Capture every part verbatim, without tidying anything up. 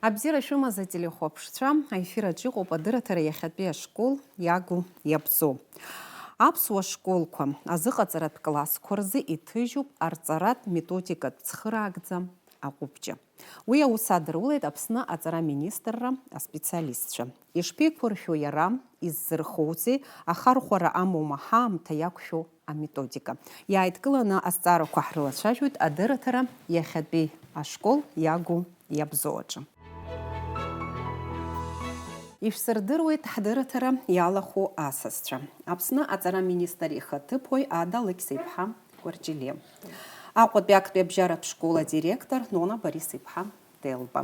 Абзиара шәымаз, ателехәаԥшцәа, аефир аҿы иҟоуп адырраҭара иахьатәи ашкол иагу иабзоу. Аԥсуа школқәа азыҟаҵаратә классқәа рзы иҭыжьуп арҵаратә методикатә цхыраагӡа аҟәыбҷа. Уи аус адырулеит Аԥсны аҵара министрра аспециалистцәа. Ишԥеиқәыршәо иара, иззырхоузеи, ахархәара амоума ҳаамҭа иақәшәо аметодика? Иааидкыланы азҵаарақәа ҳрылацәажәоит адырраҭара иахьатәи ашкол иагу иабзоу аҿы. Ишәсырдыруеит ҳдырраҭара иалахәу асасцәа. Аԥсны аҵара министр ихаҭыԥуаҩ Ада Алықьса-иԥҳа Кәарҷелиа. Аҟәатәи актәи абжьаратә школ адиректор Нона Борис-иԥҳа Делба.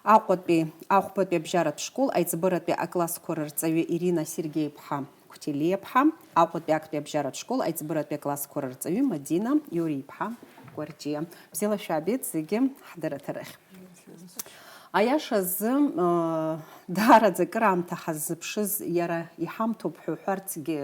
Аҟәатәи ахәбатәи абжьаратә школ аиҵбыратәи аклассқәа рырҵаҩы Ирина Сергеи-иԥҳа Қәҭелиа-иԥҳа, Аҟәатәи актәи абжьаратә школ аиҵбыратәи аклассқәа рырҵаҩы Мадина Иури-иԥҳа Кәарҷиа. Бзиала шәаабеит зегьы ҳдырраҭарахь. Аиашазы, э, даараӡа акыраамҭа ҳаззыԥшыз иара иҳамҭоуп ҳәа уҳәарцгьы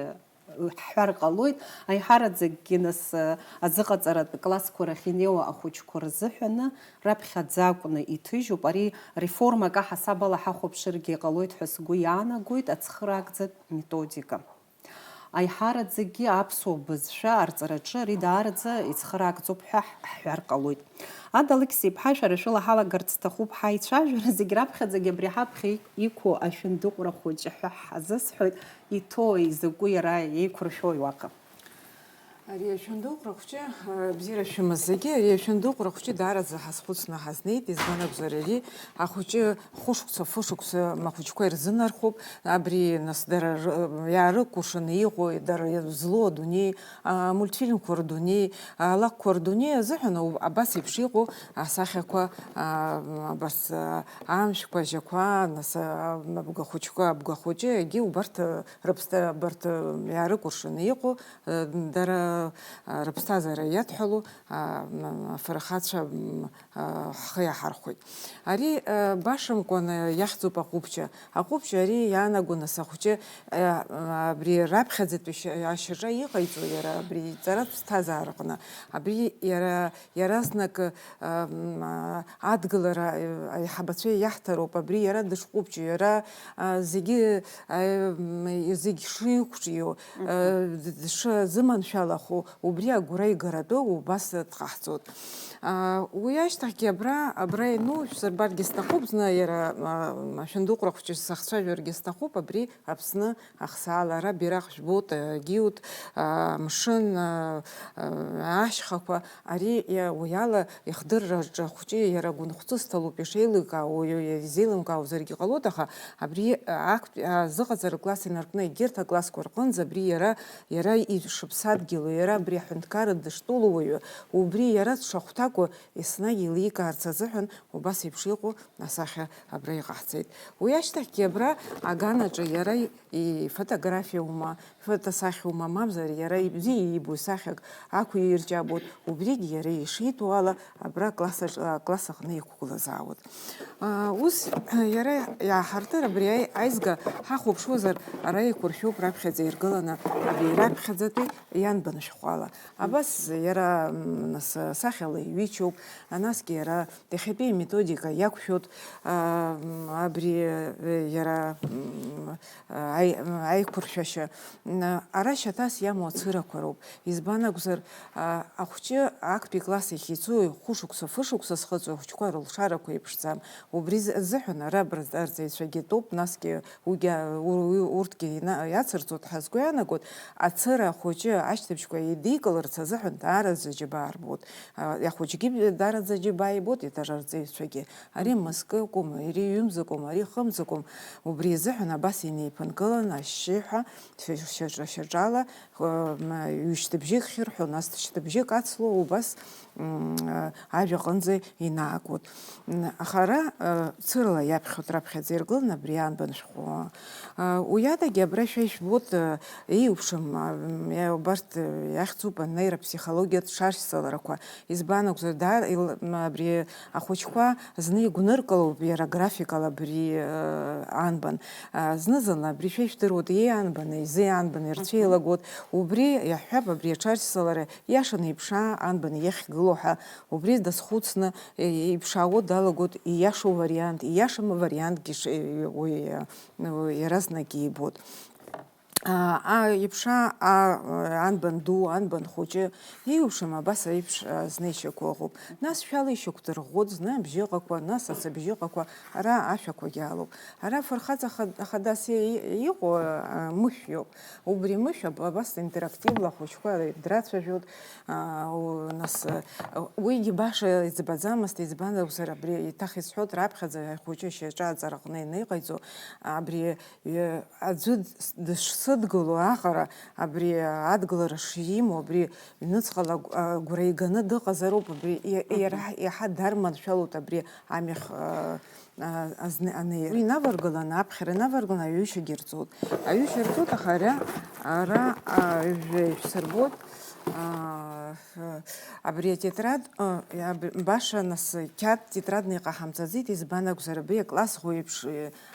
ҳҳәар ҟалоит, аиҳараӡакгьы нас, э, азыҟаҵаратә классқәа рахь инеиуа ахәыҷқәа рзыҳәаны раԥхьаӡа акәны иҭыжьуп. Ари реформак аҳасабала ҳахәаԥшыргьы ҟалоит ҳәа сгәы иаанагоит, ацхыраагӡатә методика. Аиҳараӡакгьы аԥсуа бызшәа арҵараҿы ари даараӡа ицхыраагӡоуп ҳәа ҳҳәар ҟалоит. Ада Алықьса-иԥҳа, шәара шәыла ҳалагарц сҭахуп ҳаицәажәара, зегь раԥхьаӡагьы абри ҳаԥхьа иқәу ашәындыҟәра хәыҷы ҳәа ҳазысҳәоит, иҭоуи, закәи иара еиқәыршәои уаҟа? Ари ашәындыҟәра хәҷы, а, бзиара шәымаз зегьы, ари ашәындыҟәра хәҷы даараӡа ҳазхәыцны ҳазнеит, избан акәзар, ари ахәҷы хәышықәса, фышықәса ахәыҷқәа ирзынархоуп, абри, нас, дара р-, иаарыкәыршаны иҟоу, дара злоу адунеи, амультфильмқәа рдунеи, алакәқәа рдунеи азыҳәан, у-, абас еиԥш иҟоу асахьақәа, а, абас, а, амшәқәа, ажьақәа, нас, а, абгахәыҷқәа, абгахәыҷы, егьи убарҭ, а, рыԥсҭа-, абарҭ, а, иаарыкәыршаны иҟоу, а, дара, а, рыԥсҭазаара иадҳәалоу, а, м, афырхацәа, м, а, ҳхы иаҳархәоит. Ари, а, башамкәаны иахьӡуп аҟәыбҷа. Аҟәыбҷа ари иаанаго нас ахәҷы, а, абри раԥхьаӡатәи шьа-, ашьаҿа иҟаиҵо иара абри иҵаратә ԥсҭазаараҟны. Абри иара иаразнак, а, м, а, адгылара, а, аиҳабацәа иаҳҭароуп. Абри иара дышҟәыбҷу, иара, а, зегьы, а, м, зегь шиқәҿио, а, д-, дшазыманшәалахо, убри агәра игаратәоу убас дҟаҳҵоит. А, уи ашьҭахьгьы абра, абра иану шәсырбаргьы сҭахуп, зны иара, а, ашәындыҟәра хәҷы сахцәажәаргьы сҭахуп, абри Аԥсны ахсаала ара бираҟ жәбоит, а, гьиут, а, амшын, а, а, ашьхақәа, ари иа-, уи ала ихдырраҿы ахәҷы иара гәынхәҵысҭалоуп ишеиликаау, уаҩы изеилымкаауазаргьы ҟалоит, аха абри, а, актә, а, зыҟаҵара класс инаркны егьырҭ аклассқәа рҟынӡа абри иара, иара ишыԥсадгьылу, иара абри аҳәынҭқарра дыштәылоу уаҩы, убри иара дшахәҭакәу еснагь еиликаарц азыҳәан убас еиԥш иҟоу асахьа абра иҟаҳҵеит. Уи ашьҭахьгьы абра аганаҿы иара ифотографиаума, ифотосахьоума, мамзар иара ибзиа иибо сахьак ақәирҷабот, убригь иара ишиҭо ала абра акласс аҿ-, акласс аҟны иқәгылазаауеит. А, ус, иара иааҳартыр абри аи-, аизга ҳахәаԥшуазар, ара еиқәыршәоуп раԥхьаӡа иргыланы абри раԥхьаӡатәи ианбан шәҟәала. Абас иара, м, нас, сахьала иҩычоуп, анасгьы иара иахьатәи аметодика иақәшәоит, а, м, абри, э, иара, м, аи-, аиқәыршәашьа. М, ара шьаҭас иамоу ацырақәа роуп. Избан акәзар, а, ахәҷы актәи класс ахь ицои, хәышықәса, фышықәса зхыҵуа ахәҷқәа рылшарақәа еиԥшӡам. Убри з-, азыҳәан ара абра арҵаҩцәагьы тәоуп, насгьы уигьы, у-, у-, урҭгьы ина-, иацырҵоит ҳәа сгәы иаанагоит, ацыра ахәыҷы ашьҭыбжьқәа еидикыларц азыҳәан даараӡа џьабаа рбоит. А, ахәыҷгьы даараӡа џьабаа ибоит, иара арҵаҩцәагьы. Ари мызкы акәым, ари ҩымз акәым, ари хымз акәым. Убри азыҳәан абас инеиԥынкылан, ашьшьыҳәа, шьа-, шьаҿа-шьаҿала, м, ҩышьҭыбжьык хьырҳәо, нас шьҭыбжьык ацло, убас, м, ажәаҟынӡа инаагоит. М, аха ара, э, цырала иаԥхьоит раԥхьаӡа иргыланы абри аанбан шәҟәы. Э, уи адагьы абра шәа ишәбоит, э, еиуԥшым, а, м, иа-, убарҭ, э, Иахьӡуп анеиропсихологиатә ҽаршьцыларақәа. Избан акәзар, даара ил-, м, абри ахәыҷқәа зны игәныркылоуп иара графикала абри, э, анбан. А, зны-зынла абри шәа ишәдыруеит, иеи анбан, изеи анбан, ирцәеилагоит. Убри иаҳҳәап, абри аҽаршьцылара иашаны иԥшаа анбан иахьгылоу ҳәа, убри дазхәыцны, э, иԥшаауа далагоит, ииашоу вариант, ииашам авариантгьы ш-, э, уи, э, иаразнак иибоит. А, а, иԥша, а, анбан ду, анбан хәыҷы, еиуеиԥшым абас аиԥш, а, знеишьақәа ыҟоуп. Нас шәала ишьақәдырӷәӷәоит, зны абжьыҟақәа, нас ацыбжьыҟақәа, ара ашәақәагьы алоуп. Ара афырхаҵа ха-, хадас и-, и-, иҟоу, а, мышә иоуп. Убри мышә аб-, абас интерактивла ахәыҷқәа драцәажәоит, а, у-, нас, а, уигьы баша иӡбаӡамызт, избан акәзар, абри еиҭах исҳәоит, раԥхьаӡа ахәыҷы шьаҿа аҵараҟны ианыҟаиҵо, абри Е, аӡәы д-, дышсыдгыло аҟара, абри адгылара шимоу, абри ҩныҵҟала агә-, агәра иганы дыҟазароуп, абри и-, иара иаҳа дарманшәалоит абри амҩахь, а, а, азне-, анеира. Уи инаваргыланы, аԥхьара инаваргыланы аҩышьагьы рҵоит. Аҩышьа рҵоит, аха ара, ара, а, жәа ишәсырбоит, а, ф-, абри атетрад, а, аб-, баша нас қьаад тетрадны иҟаҳамҵаӡеит, избан акәзар, абри акласс ӷәы еиԥш,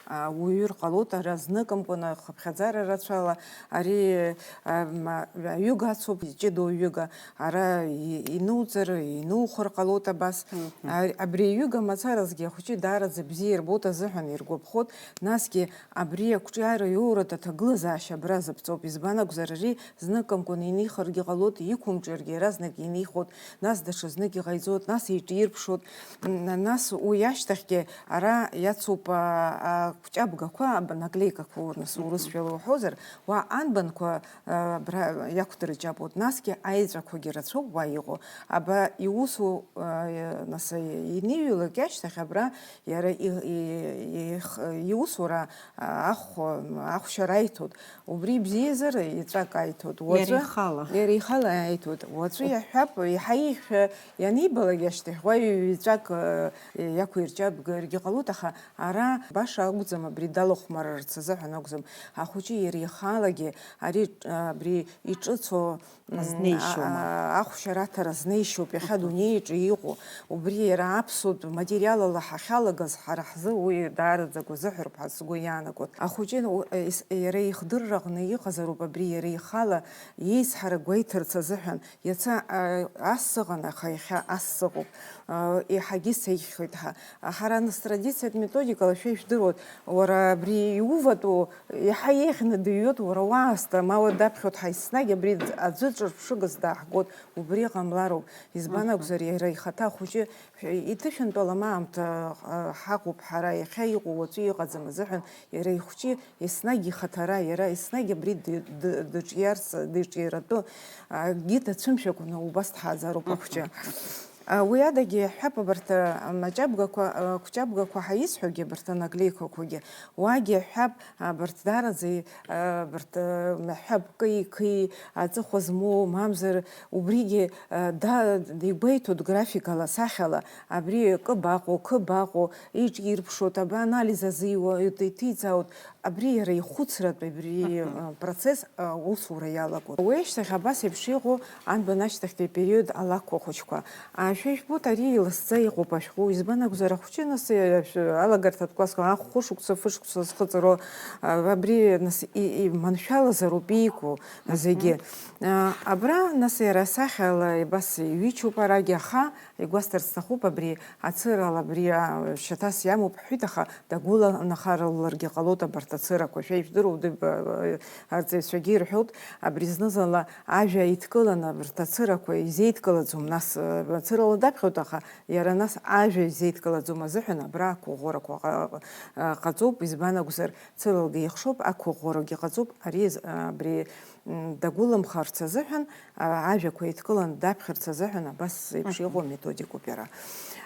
а, уаҩы рҟалоит, ара зныкымкәаны хыԥхьаӡара рацәала, ари, а, ма-, аҩыга ацуп, иҷыдоу ҩыга, ара и-, инуҵар, инухыр ҟалоит абас. Мгм. А, абри аҩыга мацаразгьы ахәыҷы даараӡа бзиа ирбоит азыҳәан иргәаԥхоит, насгьы абри ақәҿиара иоуратә аҭагылазаашьа абра зыԥҵоуп, избан акәзар, ари Зныкымкәан инихыргьы ҟалоит, иқәымҿиаргьы иаразнак инихоит, нас даҽазнык иҟаиҵоит, нас еиҿирԥшуеит, н-, нас уи ашьҭахьгьы ара иацуп, а, а, акәҷабгақәа, аб-, наклейкақәа, нас урысшәала уҳәозар, уа анбанқәа, а, абра иақәдырҷаблоит, насгьы аеҵәақәагьы рацәоуп уа иҟоу, аба иусу, а, нас иниҩлак ашьҭахь абра иара и-, и-, их-, иусура, а, ахә-, ахәшьара аиҭоит. Убри ибзиазар, еҵәак аиҭоит. Уаҵәы Иара ихала. Иара ихала аиҭоит. Уаҵәы иаҳҳәап, еиҳа еиӷьшәа ианибалак ашьҭахь, уа еҵәак, э, иақәирҷабгаргьы ҟалоит, аха ара баша акәӡам, абри далахәмарырц азыҳәан акәӡам. Ахәыҷы иара ихалагьы ари, э, абри иҿыцу, м, Азнеишьоума? А, а, ахәшьараҭара знеишьоуп иахьа адунеи аҿы иҟоу. Убри иара аԥсуатә материалала ҳахьалагаз ҳара ҳзы уи даараӡа гәазыҳәароуп ҳәа сгәы иаанагоит. Ахәыҷы у-, ес-, иара ихдырраҟны иҟазароуп абри иара ихала иеизҳара гәеиҭарц азыҳәан. Иацы, а, ас сыҟан, аха иахьа ас сыҟоуп. А, еиҳагьы сеиӷьхоит ҳәа. Ҳара нас традициатә методикала шәа ишәдыруеит, уара абри иуватәу Иаҳа еиӷьны дыҩуеит, уара уаасҭа, ма уа даԥхьоит ҳәа, еснагь абри аӡәы ҿырԥшыгас дааҳгоит, убри ҟамлароуп. Избан Мгм. акәзар, иара ихаҭа ахәыҷы, иҭышәынтәалам аамҭа, а, ҳаҟоуп ҳара, иахьа иҟоу уаҵәы иҟаӡам азыҳәан, иара ихәҷы еснагь ихаҭара, иара еснагь абри ды-, ды-, дыҿиарц, дыҿиаратәы, а, акгьы дацәымшәакәаны убас дҳааӡароуп Мгм. ахәҷы. А, уи адагьы иаҳҳәап, абарҭ, а, маҷабгақәа, а, қәҷабгақәа ҳәа исҳәогьы, абарҭ анаклеикақәагьы, уагьы иаҳҳәап, абарҭ дараӡа, а, абарҭ, а, маҳәап кы-, кы-, аҵыхәа змоу, мамзар убригьы, а, да-, игәеиҭоит графикала, сахьала, абри кы баҟоу, кы баҟоу, иҿирԥшуеит, аба анализ азиуа, иҭ-, иҭиҵааит, Абри иара ихәыцратә абри, Мгм. а, процесс, а, усура иалагоит. Уи ашьҭахь абас еиԥш иҟоу анбан ашьҭахьтәи апериод алакәқәа хәыҷқәа. А, шәа ижәбоит, ари иласӡа иҟоуп ашәҟәы. Избан акәзар, ахәҷы нас, а, шә-, алагарҭатә классқәа, ахә-, хәышықәса, фышықәса зхыҵроу, а, абри нас и-, и-, маншәалазароуп иику Мгм. зегьы. А, абра нас иара асахьала абас иҩычоуп арагьы, аха Игәасҭар сҭахуп, абри ацырала абри, а, шьаҭас иамоуп ҳҳәеит, аха дагәыланахарларгьы ҟалоит абарҭ ацырақәа. Шәа ижәдыруада, б-, арҵаҩцәагьы ирҳәоит, абри зны-зынла ажәа еидкыланы абарҭ ацырақәа изеидкылаӡом, нас, а, ацырала даԥхьоит, аха иара нас ажәа изеидкылаӡом азыҳәан абра ақәыӷәӷәарақәа ҟа-, ҟа-, ҟаҵоуп, избан акәзар, цыралгьы ихшоуп, ақәыӷәӷәарагьы ҟаҵоуп, ари з-, а, абри, м, дагәылымхарц азыҳәан, а, ажәақәа еидкыланы даԥхьарц азыҳәан абас еиԥш Мгм. иҟоу методикоуп иара.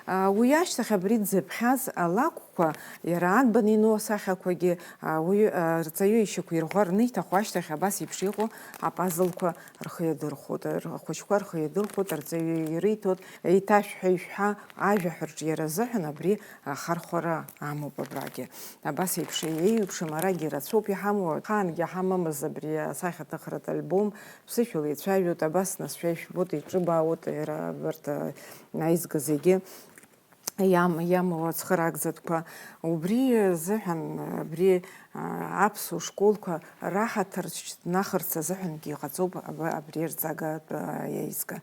А, уи ашьҭахь абри дзыԥхьаз алакәқәа, иара анбан ину асахьақәагьы, а, уаҩы, а, рҵаҩы ишьақәирӷәӷәараны иҭаху ашьҭахь абас еиԥш иҟоу апазлқәа рхы иадырхәоит, р-, ахәыҷқәа рхы иадырхәоит, арҵаҩы ирыҭоит, еиҭашәҳәа-ишәҳәа ажәаҳәа рҿиара азыҳәан абри ахархәара амоуп абрагьы. Абас еиԥш еиуеиԥшым арагьы рацәоуп иҳамоу, ахаангьы ҳамамыз абри асахьаҭыхра. Арҭ альбом ԥсышәала ицәажәоит, абас насшәа ишәбоит, иҿыбаауеит иара абарҭ, а, аизга зегьы иам-, иамоу ацхыраагӡатәқәа. Убри азыҳәан, абри, а, аԥсуа школқәа раҳаҭыр шьҭнахырц азыҳәангьы иҟаҵоуп аб-, абри арҵагатә, а, аизга.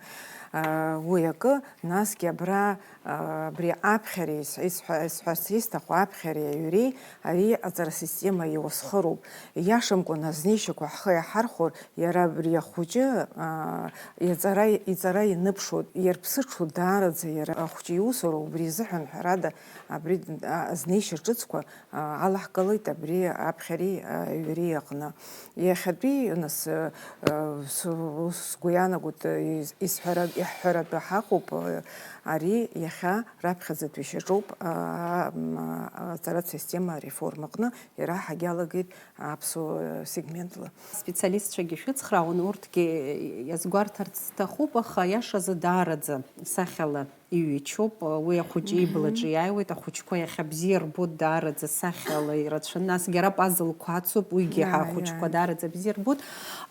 А, уи акы, насгьы абра, а, абри аԥхьареи, ис-, исҳәа-, исҳәарц исҭаху аԥхьареи аҩреи ари аҵара система иуасхыроуп. Ииашамкәан азнеишьақәа ҳхы иаҳархәар, иара абри ахәыҷы, аа, иаҵара, иҵара ианыԥшуа, иарԥсыҽуа даараӡа иара ахәыҷы иусура убри изыҳәан, ҳәарада, абри, а, азнеишьа ҿыцқәа, а, алаҳгалоит абри аԥхьареи, а, аҩреи аҟны. Иахьатәи, нас, а, а, с-, ус сгәы иаанагоит, а, ис-, исҳәара-, иаҳҳәаратәы ҳаҟоуп, а, ари иахьа раԥхьаӡатәи шьаҿоуп, а, м, а, аҵаратә система ареформа аҟны ираҳагь иалагеит аԥсуа сегментла. Специалистцәагьы шәыцхраауан, урҭгьы иазгәарҭарц сҭахуп, аха иашазы даараӡа сахьала иҩычоуп, уи ахәыҷы Мгм. иблаҿы иааиуеит, ахәыҷқәа иахьа бзиа рбоит даараӡа сахьала ирацәаны, насгьы ара пазлқәа ацуп, уигьы Иа, ҳа ахәыҷқәа иа. даараӡа бзиа рбоит.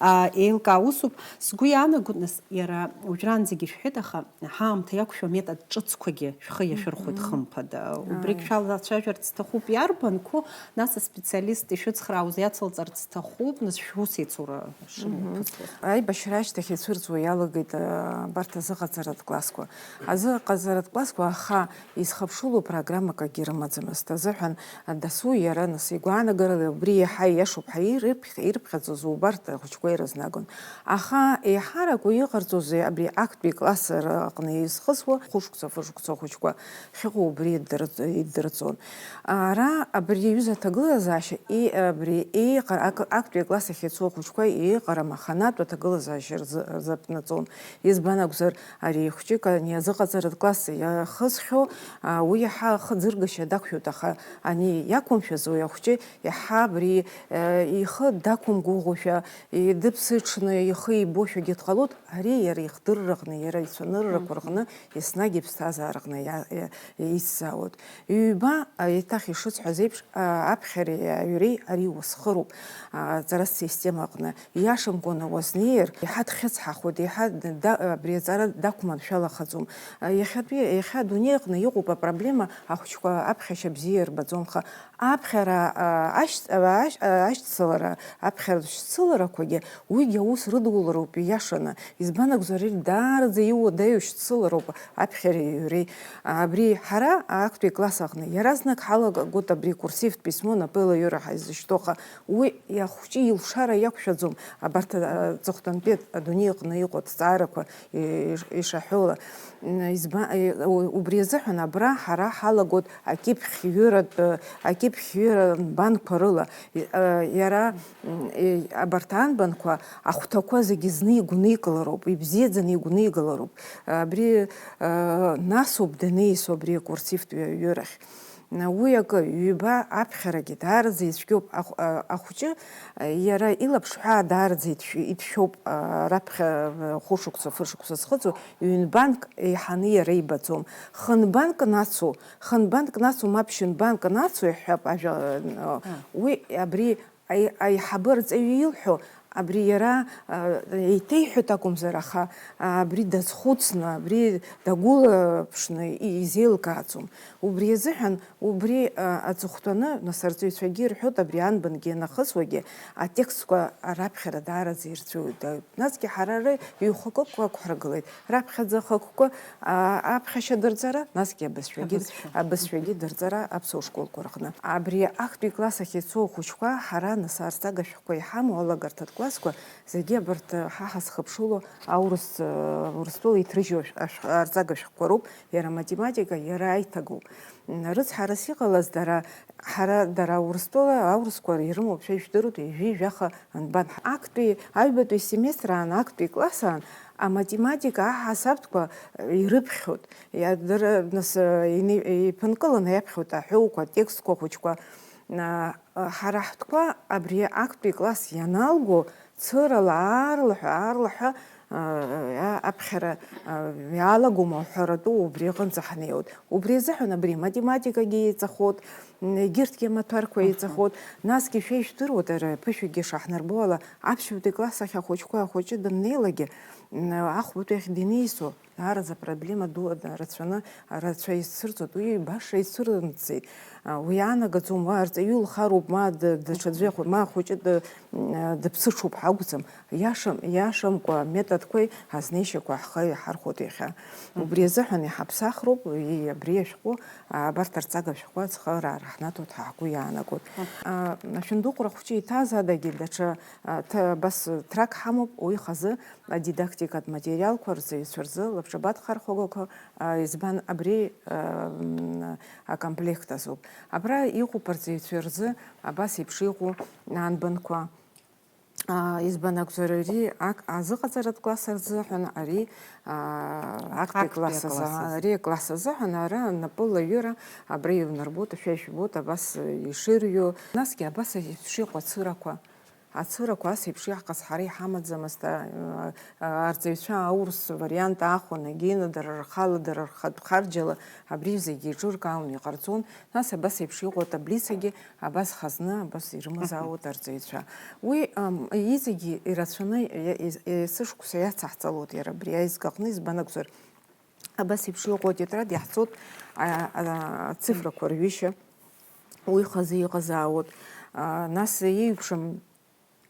А, еилкаа усуп, сгәы иаанагоит, нас, иара уажәраанӡагьы шәҳәеит, аха ҳаамҭа иақәшәо аметод ҿыцқәагьы шәхы иашәырхәоит Мгм. хымԥада. Убригь Ааи. шәалацәажәарц сҭахуп, иарбанқәоу, нас аспециалист ишәыцхраауаз иацылҵарц сҭахуп, нас шәусеицура Мгм. шымҩаԥысуаз. Аибашьра ашьҭахь ицәырҵуа иалагеит, а, абарҭ азыҟаҵаратә классқәа. Азыҟаҵаратә классқәа аха изхыԥшыло программак акгьы рымаӡамызт. Азыҳәан дасу иара, нас, игәаанагарала убри иаҳа ииашоуп ҳәа ирыԥхь-, ирыԥхьаӡоз убарҭ ахәыҷқәа ирызнагон. Аха еиҳарак уи иҟарҵоз абри актәи класс аҟны изхысуа хәышықәса, фышықәса ахәыҷқәа ахьыҟоу убри иддырҵ-, иддырҵон. Ара абри аҩыза аҭагылазаашьа, и-, абри еиҟара-, ак-, актәи акласс ахь ицо ахәыҷқәа еиҟарам аханатә аҭагылазаашьа рзы-, рзаԥнаҵон. Избан акәзар, ари хәҷык ани азыҟаҵаратә класс иахысхьоу, а, уи иаҳа ахы ӡыргашьа дақәшәоит, аха ани иақәымшәаз уи ахәҷы иаҳа абри, э, ихы дақәымгәыӷушәа, и-, дыԥсыҽны ихы ибошәагьы дҟалоит, ари иара ихдырраҟны, иара ицәаныррақәа Мгм. рҟны еснагь иԥсҭазаараҟны иа-, иа-, ицзаауеит. Ҩба, а, еиҭах ишысҳәаз еиԥш, а, аԥхьареи аҩреи ари уасхыроуп, а, аҵаратә система аҟны. Ииашамкәаны уазнеир, еиҳа дхьыцҳахоит, еиҳа да-, абри аҵара дақәманшәалахаӡом. А, иахьатәи, иахьа адунеи аҟны иҟоуп апроблема, ахәыҷқәа аԥхьашьа бзиа ирбаӡом, аха аԥхьара, а, ашьц-, а, ашь-, а, ашьцылара, аԥхьаратә шьцыларақәагьы уигьы аус рыдулароуп ииашаны. Избан акәзар, ари даараӡа иуадаҩу шьцылароуп аԥхьареи аҩреи. Абри ҳара актәи класс аҟны иаразнак ҳалагагоит абри курсивтә письмо напы алаҩыра ҳаизышьҭоу, аха уи ахәҷы илшара иақәшәаӡом абарҭ аҵыхәтәантәи адунеи аҟны иҟоу аҭҵаарақәа ишаҳәо ала. Избан, убри азыҳәан абра ҳара ҳалагоит акьыԥхьҩыратә, акьыԥхьҩыра нбанқәа рыла. Иара, абарҭ анбанқәа ахәҭақәа зегьы зны игәникылароуп, ибзиаӡаны игәникылароуп. Абри насоуп данеисо абри акурсивтә ҩырахь. Уи акы, ҩба аԥхьарагьы даараӡа ицәгьоуп. Ахә-, а-, ахәҷы, а, иара илаԥш ҳәаа даараӡа иҭшә-, иҭшәоуп, а, раԥхьа, а, хәышықәса, фышықәса зхыҵуа, ҩынбанк еиҳаны иара ибаӡом. Хынбанк нацу, хынбанк нацу, мап, шьынбанк нацу иҳәап ажәа, а, уи абри аи-, аиҳабы арҵаҩы илҳәо, абри иара, а, еиҭеиҳәоит акәымзар, аха, а, абри дазхәыцны, абри дагәылаԥшны и-, изеилкааӡом. Убри азыҳәан, убри, а, аҵыхәтәаны, нас, арҵаҩцәагьы ирҳәоит, абри анбангьы ианахысуагьы, атекстқәа раԥхьара даараӡа ирҵәыуоит. Насгьы ҳара ара ҩ-хықәкы ақәҳаргылеит. Раԥхьаӡа хықәкы, а, аԥхьашьа дырҵара, насгьы абызшәагьы, Абызшәа. абызшәагьы дырҵара аԥсуа школқәа рҟны. Абри актәи класс ахь ицо ахәыҷқәа ҳара нас арҵага шәҟәқәа иҳамоу алагарҭатә классқәа зегьы абарҭ ҳа ҳазхыԥшыло аурыс, Урыстәыла иҭрыжьу ашә-, ашә-, арҵага шәҟәқәа роуп, иара аматематика, иара аиҭагоу. Рыцҳарас иҟалаз дара, ҳара, дара Урыстәыла аурысқәа ирымоуп, шәа ижәдыруеит, ҩажәи жәаха Анбан, актәи, аҩбатәи семестр аан, актәи класс аан, аматематика аҳасабтәқәа, э, ирыԥхьоит. Иа-, дара, нас, э, ини-, иԥынкыланы иаԥхьоит аҳәоуқәа, атекстқәа хәыҷқәа. А, ҳара ҳтәқәа абри актәи класс ианалго, цырала аарлаҳәа, аарлаҳәа, а, аԥхьара, а, иаалагома уҳәаратәы убри аҟынӡа ҳнеиуеит. Убри азыҳәан абри аматематикагьы еиҵахоит, м, егьырҭгьы амаҭәарқәа еиҵахоит. Насгьы шәа ижәдыруеит, ара ԥышәагьы шаҳнарбо ала, аԥшьбатәи класс ахь ахәыҷқәа, ахәыҷы даннеилагьы, м, ахәбатәи ахь данеисо, даараӡа проблема ду рацәаны, рацәа ицәырҵуеит. Уи баша ицәырымҵӡеит. А, уи иаанагаӡом, уа арҵаҩы илхароуп, ма д-, даҽаӡәы, ма ахәыҷы д-, м, дыԥсыҽуп ҳәа акәӡам. Иашам-, иашамкәа аметодқәеи азнеишьақәа ҳхы иаҳархәоит иахьа. Убри азыҳәан иҳаԥсахроуп, и-, абри ашәҟәы, а, абарҭ арҵага шәҟәы ацхыраара ҳнаҭоит ҳәа ҳгәы иаанагоит. А, ашәындыҟәра хәҷы иҭаз адагьы даҽа, а, ҭ-, абас трак ҳамоуп, уи хазы адидактикатә материалқәа рҵаҩцәа рзы лабҿабатхархәагақәа, а, избан абри, а, м, акомплект азоуп. Абра иҟоуп арҵаҩцәа рзы абас еиԥш иҟоу анбанқәа. А, избан акәзар, ари ак-, азыҟаҵаратә класс рзыҳәан, ари, а, актәи актәи класс азы-, акласс азы. Ари акласс азыҳәан ара напылаҩыра абра иунарбоит, шәа ижәбоит, абас ишырҩу. Насгьы абас еиԥш иҟоу ацырақәа. Ацырақәа ас еиԥш иаҳҟаз ҳара иҳамаӡамызт, а, а, арҵаҩцәа аурыс вариант аахәаны, егьины дара рхала, дара рхатә харџьала абри зегьы еиҿыркаауан, иҟарҵон. Нас абас еиԥш иҟоу атаблицагьы абас хазны, абас ирымазаауеит арҵаҩцәа. Уи, ам, иҵегьы ирацәаны, иа-, иа-, есышықәса иацаҳҵалоит иара абри аизга аҟны, избан акәзар, абас еиԥш иҟоу атетрад иаҳҵоит, а, а, ацифрақәа рҩышьа, уи хазы иҟазаауеит. А, нас еиуеиԥшым,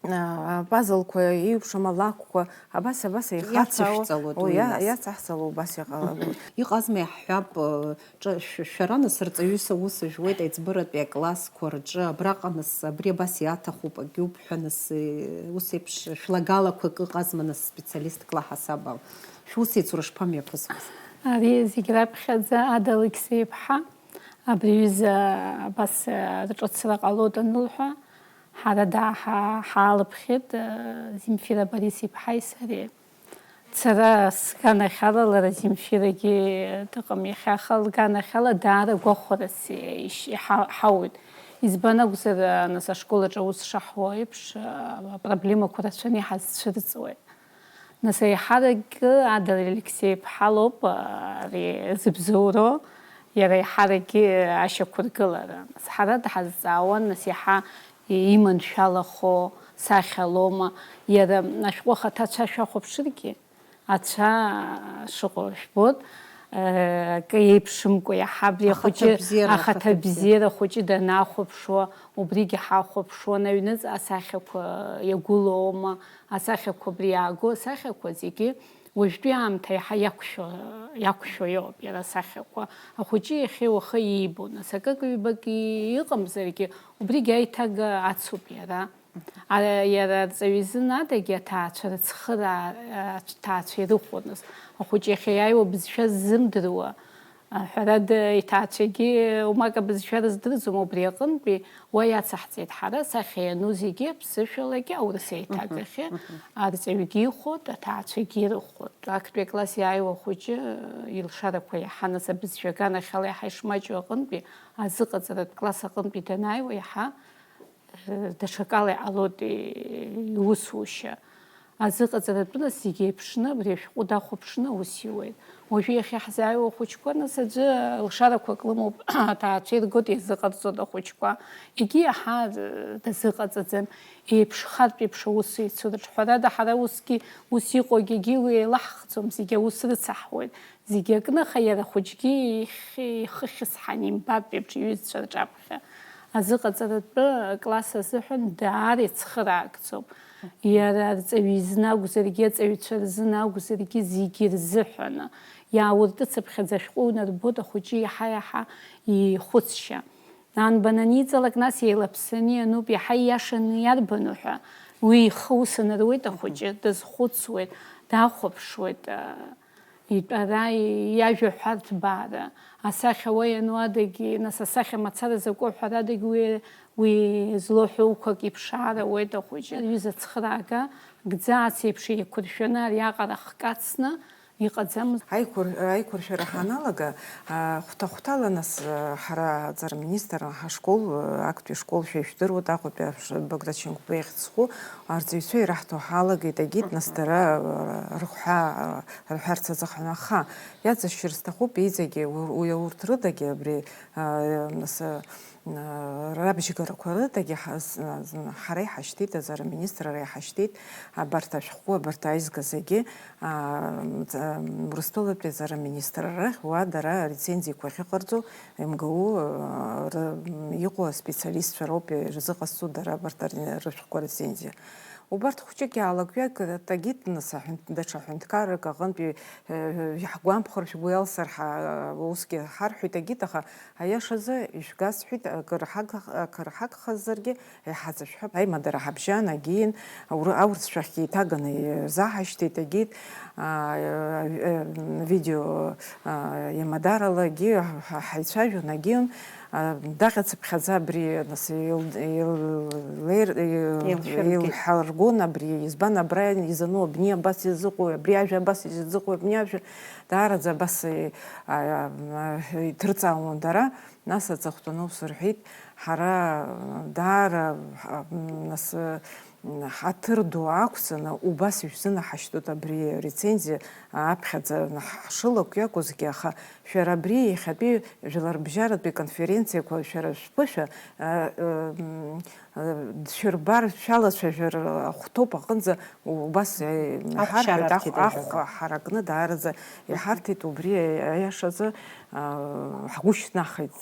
а, апазлқәа, еиуеиԥшым алакәқәа, абас, абас еихацаауа, иацышәҵалоит уи, уи иа-, нас. Иацаҳҵало убас иҟалалоит. Иҟазма иаҳҳәап, ы, ҿа-, шә-, шәара нас рҵаҩыс аус жәуеит аиҵбыратәи аклассқәа рҿы, абраҟа нас абри абас иаҭахуп, акгьы уп ҳәа нас, ы, ус еиԥш шәлагалақәак ыҟазма нас специалистк ла ҳасабала? Шәусеицура шԥамҩаԥысуаз? Ари зегь раԥхьаӡа Ада Алықьса-иԥҳа абри аҩыза абас, ы, рҿыцра ҟалоит анылҳәа, ҳара дааҳа-, ҳаалыԥхьеит, ы, Земфира Борис-иԥҳаи сареи. Сара сганахьала, лара Земфирагьы дыҟам иахьа, аха лганахьала даара гәахәарас ишь-, иҳа-, ҳауит. Избан акәзар, нас ашкол аҿы аус шаҳуа еиԥш, апроблемақәа рацәаны иҳазцәырҵуеит. Нас еиҳаракгьы Адра Алексеи-иԥҳа лоуп, ари зыбзоуроу, иара еиҳаракгьы ашьақәыргылара. Нас ҳара дҳазҵаауан, нас иаҳа иманшәалахо сахьа лоума, иара ашәҟәы ахаҭа ацәа шәахәаԥшыргьы, ацәа шыҟоу жәбоит, акы еиԥшымкәа иаҳа абри ахәыҷы, ахаҭабзиара, ахаҭабзиара. Ахаҭабзиара ахәыҷы данахәаԥшуа, убригьы ҳахәаԥшуан, аҩныҵҟа асахьақәа иагәылоума, асахьақәа абри иааго асахьақәа зегьы уажәтәи аамҭа иаҳа иақәшәо, иақәшәо иоуп иара асахьақәа. Ахәыҷы иахьеи уахеи иибо, нас акык-ҩбак иҟамзаргьы, убригь аиҭага ацуп иара. А, иара арҵаҩы изын адагьы аҭаацәа рыцхыраа, аҭаацәа ирыхәон, нас ахәыҷы иахьа иааиуа бызшәа ззымдыруа, ҳәарада, иҭаацәагьы умак абызшәа рыздырӡом, убри аҟынтәи уа иацаҳҵеит ҳара, асахьа иану зегьы аԥсышәалагьы аурыс еиҭагахьы, арҵаҩгьы ихәоит, аҭаацәагьы ирыхәоит. Актәи акласс иааиуа ахәыҷы илшарақәа иаҳа, нас абызшәа аганахьала иаҳа ишмаҷу аҟынтәи, азыҟаҵаратә класс аҟынтәи данааиуа иаҳа даҽакала иҟалоит иусушьа. Азыҟаҵаратәы нас зегьы еиԥшны, абри ашәҟәы дахәаԥшны аус иуеит. Уажәы иахьа ҳзааиуа ахәыҷқәа нас аӡәы лшарақәак лымоуп, аҭаацәа иргоит, иазыҟарҵоит ахәыҷқәа. Егьи иаҳа дазыҟаҵаӡам, еиԥшхартә еиԥш аус еицуеит. Ҳәарада, ҳара усгьы, ус иҟоугьы егьи уи еилаҳхӡом, зегьы аус рыцаҳуеит. Зегьы акны, аха иара ахәыҷгьы ихь-, ихы хьысҳан имбартә еиԥш иҩызцәа рҿаԥхьа. Азыҟаҵаратәы класс азыҳәан даара ицхыраагӡоуп. Иара арҵаҩы изын акәзаргьы, аҵаҩцәа рзын акәзаргьы, зегьы рзыҳәаны. Иаауртыцыԥхьаӡа ашәҟәы унарбоит, ахәыҷы иаҳа-иаҳа ихәыцшьа. Анбан аниҵалак, нас еилаԥсаны иануп, иаҳа ииашаны иарбану ҳәа. Уи ихы ус анаруеит ахәыҷы, дазхәыцуеит, дахәаԥшуеит. Итәара, иажәа ҳәарҭбаара, асахьа уа иануадагьы, нас асахьа мацара закәу ҳәарадагьы уи, уи злоу ҳәоуқәак иԥшаар ауеит ахәыҷы. Аҩыза цхыраага гӡа ацеиԥш еиқәыршәаны ариаҟара хкацны, Иҟаӡамызт. Аиқәыр-, аиқәыршәара ҳаналага, а, хәҭа-хәҭала нас, а, ҳара аҵара министр ҳашкол, а, актәи школ шәа ишәдыруеит, Аҟәатәи аԥш-, Богдачен Гәба ихьӡ зху арҵаҩцәа ираҳҭо ҳалагеит, агьит нас дара, а, рыхҳәа, а, рҳәарц азыҳәан. Аха иаҵашьыр сҭахуп иҵегьы ур-, уи урҭ рыдагьы абри, а, нас, а, Рабжьгарақәа рыдагьы ҳа-, з-, з-, ҳара иҳашьҭит, аҵара министрра иҳашьҭит, абарҭ ашәҟәқәа, абарҭ аизга зегьы, аа, ҵ-, Урыстәылатәи аҵара министрра рахь уа дара арецензиақәа ахьыҟарҵо, М Г У, аа, ры-, м, иҟоу аспециалистцәа роуп ирзыҟазҵо дара абарҭ ар-, рышәҟәқәа рецензиа. Убарҭ хәҷык иаалак-ҩак, тагьит, нас, аҳәынҭ-, даҽа ҳәынҭқаррак аҟынтәи, э, иаҳгәамԥхар шәгәы иалсыр ҳа-, усгьы ҳарҳәоит, агьит, аха аиашазы ишәгасҳәеит, акыр ҳаг-, акыр ҳагхазаргьы иҳацышәҳәап. Аимадара ҳабжьан, агьин, аур-, аурысшәахьгьы еиҭаганы ирзаҳашьҭит, агьит, а, э, э, видео, а, иамадаралагьы ҳа-, ҳаицәажәон, агьин, Даҟьацыԥхьаӡа абри, нас, ил-, ил-, леир-, ил-, Еилшәыргеит. Илҳаргон абри, избан абра изану, абни абас изыҟои, абри ажәа абас изыҟои, абни ажәа даараӡа абас, э, а, а, иҭырҵаауан дара, нас аҵыхәтәаны ус рҳәеит, ҳара даара, а, нас, Ҳаҭыр ду ақәҵаны, убас ишәзынаҳашьҭуеит абри арецензиа аԥхьаӡа ҳшылакә иакәызгьы, аха шәара абри иахьатәи жәларбжьаратәи конференциақәа шәара шәԥышәа, а, м, а, дшәырбар, шәалацәажәар ахәҭоуп аҟынӡа убас, э, Ахә иҳарҳәеит, ахә, шьарарҭеит ахә аҩбагала. Ҳаракны даараӡа иҳарҭеит, убри аиашазы, а, ҳгәы шьҭнахит,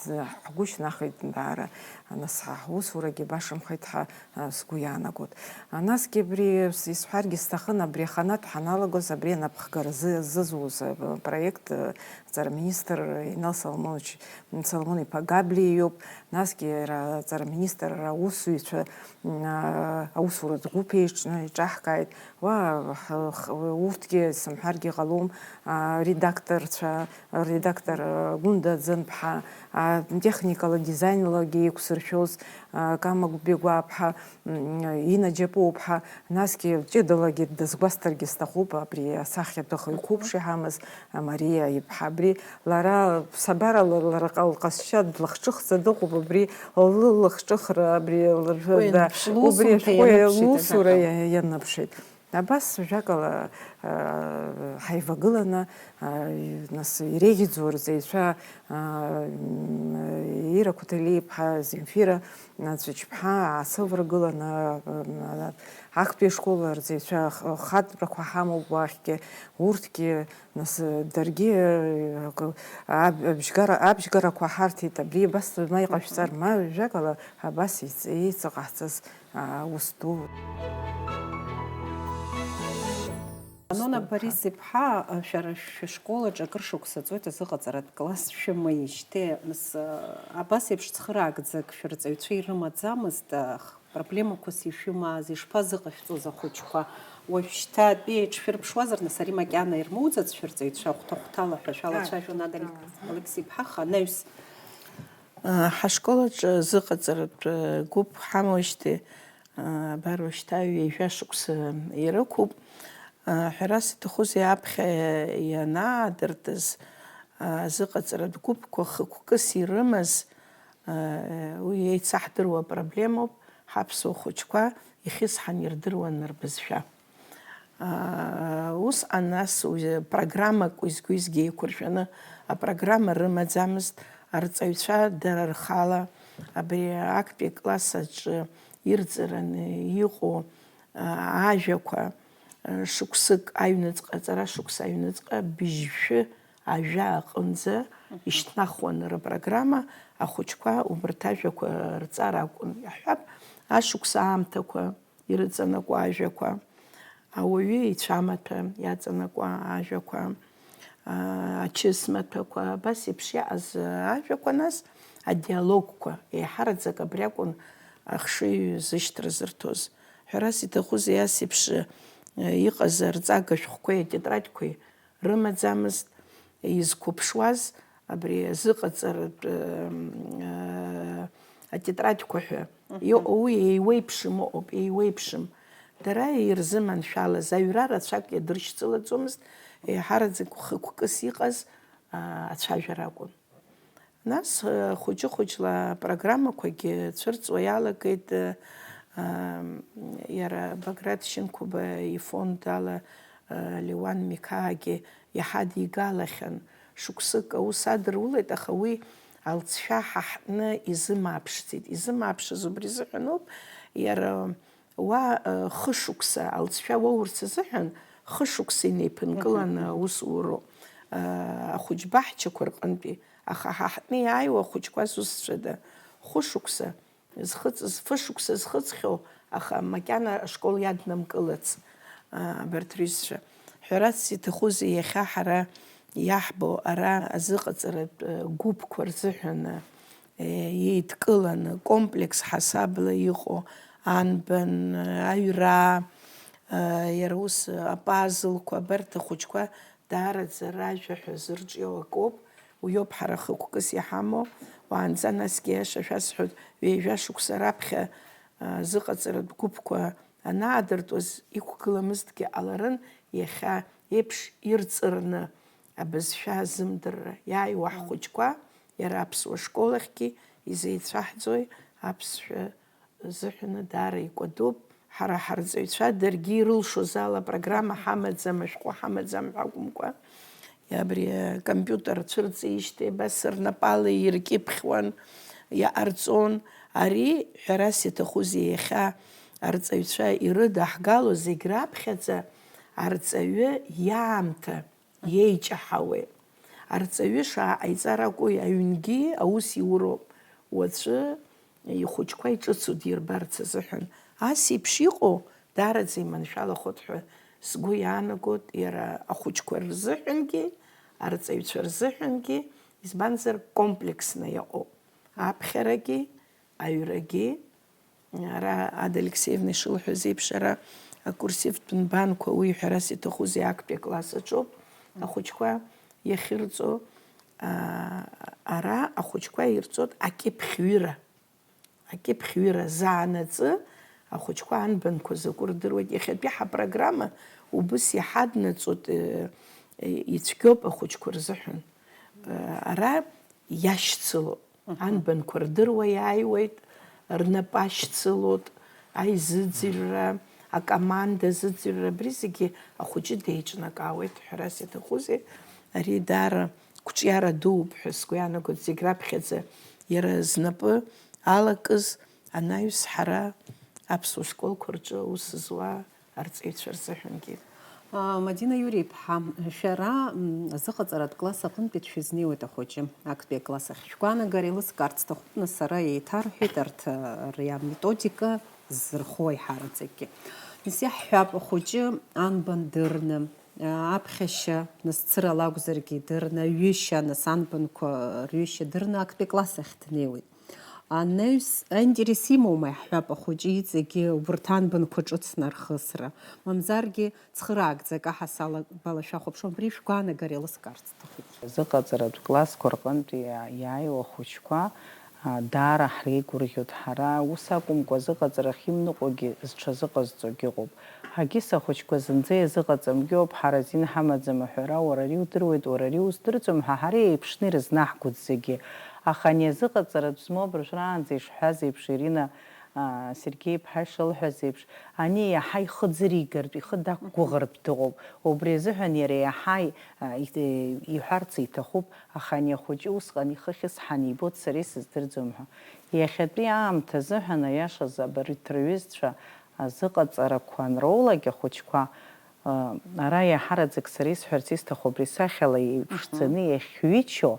ҳгәы шьҭнахит даара, нас ҳусурагьы башамхеит ҳәа а, сгәы иаанагоит. А, насгьы абри с-, исҳәаргьы сҭахын, абри аханатә ҳаналагоз, абри анапхгара зы-, зызуз, а, проект, а, аҵара министр Инал Соломонович, Соломон-иԥа Габлиа иоуп, насгьы иара аҵара министр аусзуҩцәа, м, а, аусуратә гәыԥ еиҿ-, еиҿаҳкааит, уа, х-, х-, урҭгьы сымҳәаргьы ҟалом, а, редакторцәа, редактор, а, Гәында Ӡынԥҳа, а, техникала, дизаинлагьы еиқәсыршәоз, а, Кама Бегәаԥҳа, м, Инна Џьапуаԥҳа, насгьы ҷыдалагьы дазгәасҭаргьы сҭахуп, абри асахьаҭыхҩы қәыԥш иҳамаз, а, Мариа иԥҳа. Абри лара, ԥсабарала лара ҟа-, лҟазшьа длахҿыхӡа дыҟоуп, абри лылахҿыхра, абри лыржәы-, Уи да, анԥш-, убри лусумҭа ашәҟәы ианыԥшит лусура ажәакала. Иа-, ианыԥшит. Абас, жәакала, а, ҳаивагыланы, а, нас иреиӷьӡоу рҵаҩцәа, а, м, Ира Қәҭалиаԥҳа, Земфира Ҵәыџьԥҳа аасываргыланы, а, актәи ашкол арҵаҩцәа х-, хатәрақәа ҳамоуп уахьгьы, урҭгьы, нас, даргьы, а, аб-, абжьгара, абжьгарақәа ҳарҭеит, абри абас ма иҟашәҵар, ма, жәакала, абас еиц-, еиҵаҟаҳҵаз. Аус ду. Анона Борис-иԥҳа, шәара шәышкол аҿы акыр шықәса ҵуеит азыҟаҵаратә класс шәымаижьҭеи, нас, абас еиԥш цхыраагӡак шәырҵаҩцәа ирымаӡамызт, проблемақәас ишәымааз, ишԥазыҟашәҵоз ахәыҷқәа? Уажәшьҭа атәы еиҿшәырԥшуазар, нас, ари макьана ирмоуӡац шәырҵаҩцәа, хәҭа-хәҭала ҳәа шәалацәажәон, Адель Алықьса-иԥҳа, аха анаҩс. Ҳашкол аҿы зыҟаҵаратә гәыԥ ҳамоуижьҭеи, абар уажәшьҭа ҩажәа шықәса ирықәуп. Ҳәарас иҭахузеи, аԥхьа ианаадыртыз азыҟаҵаратә гәыԥқәа хықәкыс ирымаз, уи еицаҳдыруа апроблемоуп, ҳаԥсуа хәыҷқәа ихьысҳан ирдыруан рбызшәа. Усҟан нас уи программак уеизгьы-уеизгьы еиқәыршәаны апрограмма рымаӡамызт, арҵаҩцәа дара рхала абри актәи акласс аҿы ирҵараны иҟоу, а, ажәақәа, а, шықәсык аҩныҵҟа, аҵара шықәса аҩныҵҟа быжьшәы ажәа аҟынӡа ишьҭнахуан рпрограмма, ахәыҷқәа убарҭ ажәақәа рҵара акәын. Иаҳҳәап, ашықәса аамҭақәа, ирыҵанакуа ажәақәа, ауаҩы ицәамаҭәа иаҵанакуа ажәақәа, аа, ачыс маҭәақәа, абас еиԥш иааз ажәақәа, нас адиалогқәа, еиҳараӡак абри акәын ахшыҩ зышьҭра зырҭоз. Ҳәарас иҭахузеи, ас еиԥш, э, иҟаз арҵага шәҟәқәеи атетрадқәеи рымаӡамызт, изқәыԥшуаз абри азыҟаҵаратә, м, а, атетрадқәа ҳәа. Мгм. Иҟоу уи еиуеиԥшым ыҟоуп, еиуеиԥшым. Дара ирзыманшәалаз аҩра рацәак иадыршьцылаӡомызт, еиҳараӡак хықәкыс иҟаз ацәажәара акәын. Нас хәыҷы-хәыҷла апрограммақәагьы цәырҵуа иалагеит. Иара Баграт Шьынқәба ифонд ала Леуан Миқаагьы иаҳа дигалахьан. Шықәсык аус адырулеит, аха уи алҵшәа ҳаҳтны изымааԥшӡеит. Изымааԥшыз убри азыҳәаноуп, иара уа хышықәса алҵшәа уоурц азыҳәан хышықәса инеиԥынкыланы аус уроуп ахәыҷбаҳчақәа рҟынтәи. Аха ҳаҳтны иааиуа ахәыҷқәа зусҭцәада? Хәышықәса зхыҵыз, фышықәса зхыҵхьоу, аха макьана ашкол иаднамкылац, аа, абарҭ рҩызцәа. Ҳәарас иҭахузеи, иахьа ҳара иаҳбо ара азыҟаҵаратә, э, гәыԥқәа рзыҳәан, э, еидкыланы, комплекс ҳасабла иҟоу анбан, э, аҩра, э, иара ус, э, апазлқәа, абарҭ ахәыҷқәа даараӡа ражәа ҳәа зырҿио акоуп, уиоуп ҳара хықәкыс иҳамоу. Уаанӡа насгьы аиаша шәасҳәоит, ҩажәа шықәса раԥхьа, а, зыҟаҵаратә гәыԥқәа анаадыртуаз иқәгыламызҭгьы ҟаларын, иахьа еиԥш ирҵырны абызшәа азымдырра. Иааиуа ҳхәыҷқәа, иара аԥсуа школ ахьгьы изеицәаҳҵои аԥсшәа рзыҳәаны даара икәадоуп. Ҳара ҳарҵаҩцәа даргьы ирылшоз ала апрограмма ҳамаӡам, ашәҟәы ҳамаӡам ҳәа акәымкәа, абри акомпиутер цәырҵижьҭеи абас рнапала иркьыԥхьуан, иҟарҵон. Ари, ҳәарас иаҭахузеи, иахьа арҵаҩцәа ирыдаҳгало зегь раԥхьаӡа арҵаҩы иаамҭа иеиҷаҳауеи? Арҵаҩы шаҟаиҵар акәу аҩнгьы аус иуроуп. Уаҵәы ихәыҷқәа иҿыцу дирбарц азыҳәан. Ас еиԥш иҟоу даараӡа иманшәалахоит ҳәа сгәы иаанагоит, иара ахәыҷқәа рзыҳәангьы, арҵаҩцәа рзыҳәангьы, избанзар, комплексны иҟоуп. Аԥхьарагьы, аҩрагьы, ара Ада Алексеевна ишылҳәаз еиԥш, ара акурсивтә нбанқәа, уи ҳәарас иаҭахузеи, актәи акласс аҿоуп ахәыҷқәа иахьырҵо. Аа, ара ахәыҷқәа ирҵоит акьыԥхьҩыра. Акьыԥхьҩыра заанаҵы ахәыҷқәа анбанқәа закәу рдыруеит. Иахьатәи ҳапрограмма убыс иҳаднаҵоит, э, ицәгьоуп ахәыҷқәа рзыҳәан. Э, ара иашьцыло. Мгм. Анбанқәа рдыруа иааиуеит, рнапы ашьцылоит, аизыӡырҩра, акоманда азыӡырҩра, абри зегьы ахәыҷы деиҿнакаауеит, ҳәарас иаҭахузеи. Ари даара қәҿиара дууп ҳәа сгәы иаанагоит, зегь раԥхьаӡа иара знапы алакыз анаҩс ҳара аԥсуа школқәа рҿы аус зуа арҵаҩцәа рзыҳәангьы. А, Мадина Иури-иԥҳа, шәара, м, азыҟаҵаратә класс аҟынтәи дшәызнеиуеит ахәыҷы, актәи акласс ахь. Шәгәаанагара еилыскаарц сҭахуп, нас ара еиҭарҳәеит арҭ, а, ари аметодика ззырхо аиҳараӡакгьы. Нас иаҳҳәап, ахәыҷы анбан дырны, а, аԥхьашьа, нас цырала акәзаргьы идырны, аҩышьа, нас анбанқәа рҩышьа дырны актәи акласс ахь днеиуеит. Анаҩс, аинтерес имоума, иаҳҳәап, ахәыҷы иҵегьы убарҭ анбанқәа ҿыц нархысра, мамзаргьы цхыраагӡа акаҳа салагбалашәахәаԥшуан, абри шәгәаанагара еилыскаарц сҭахуп. Зыҟаҵаратә классқәа рҟынтә иа-, иааиуа ахәыҷқәа, а, даара ҳреигәырӷьоит ҳара, ус акәымкәа, зыҟаҵарахь имныҟәогьы зҽазыҟазҵогьы ыҟоуп. Ҳагьыс ахәыҷқәа зынӡа иазыҟаҵамгьы ауп, ҳара азин ҳамаӡам аҳәара, уара ари удыруеит, уара ари уздырӡом ҳәа, ҳара еиԥшны ирызнаҳгоит зегьы. Аха ани азыҟаҵаратә змоу абыржәраанӡа ишҳәаз еиԥш, Ирина, аа, Сергеи-иԥҳа ишылҳәаз еиԥш, ани иаҳа ихы ӡыригартә, ихы дақәгәыӷыртә дыҟоуп. Убри азыҳәан иара иаҳа, а, и-, иҳәарц иҭахуп, аха ани ахәыҷы усҟан ихы ахьысҳаны ибоит, сара исыздырӡом ҳәа. Иахьатәи аамҭа азыҳәан, аиашаз, абарҭ рҩызцәа азыҟаҵарақәа анроулак ахәыҷқәа, ара иаҳараӡак сара исҳәарц исҭаху абри сахьала иԥшӡаны иахьҩычо,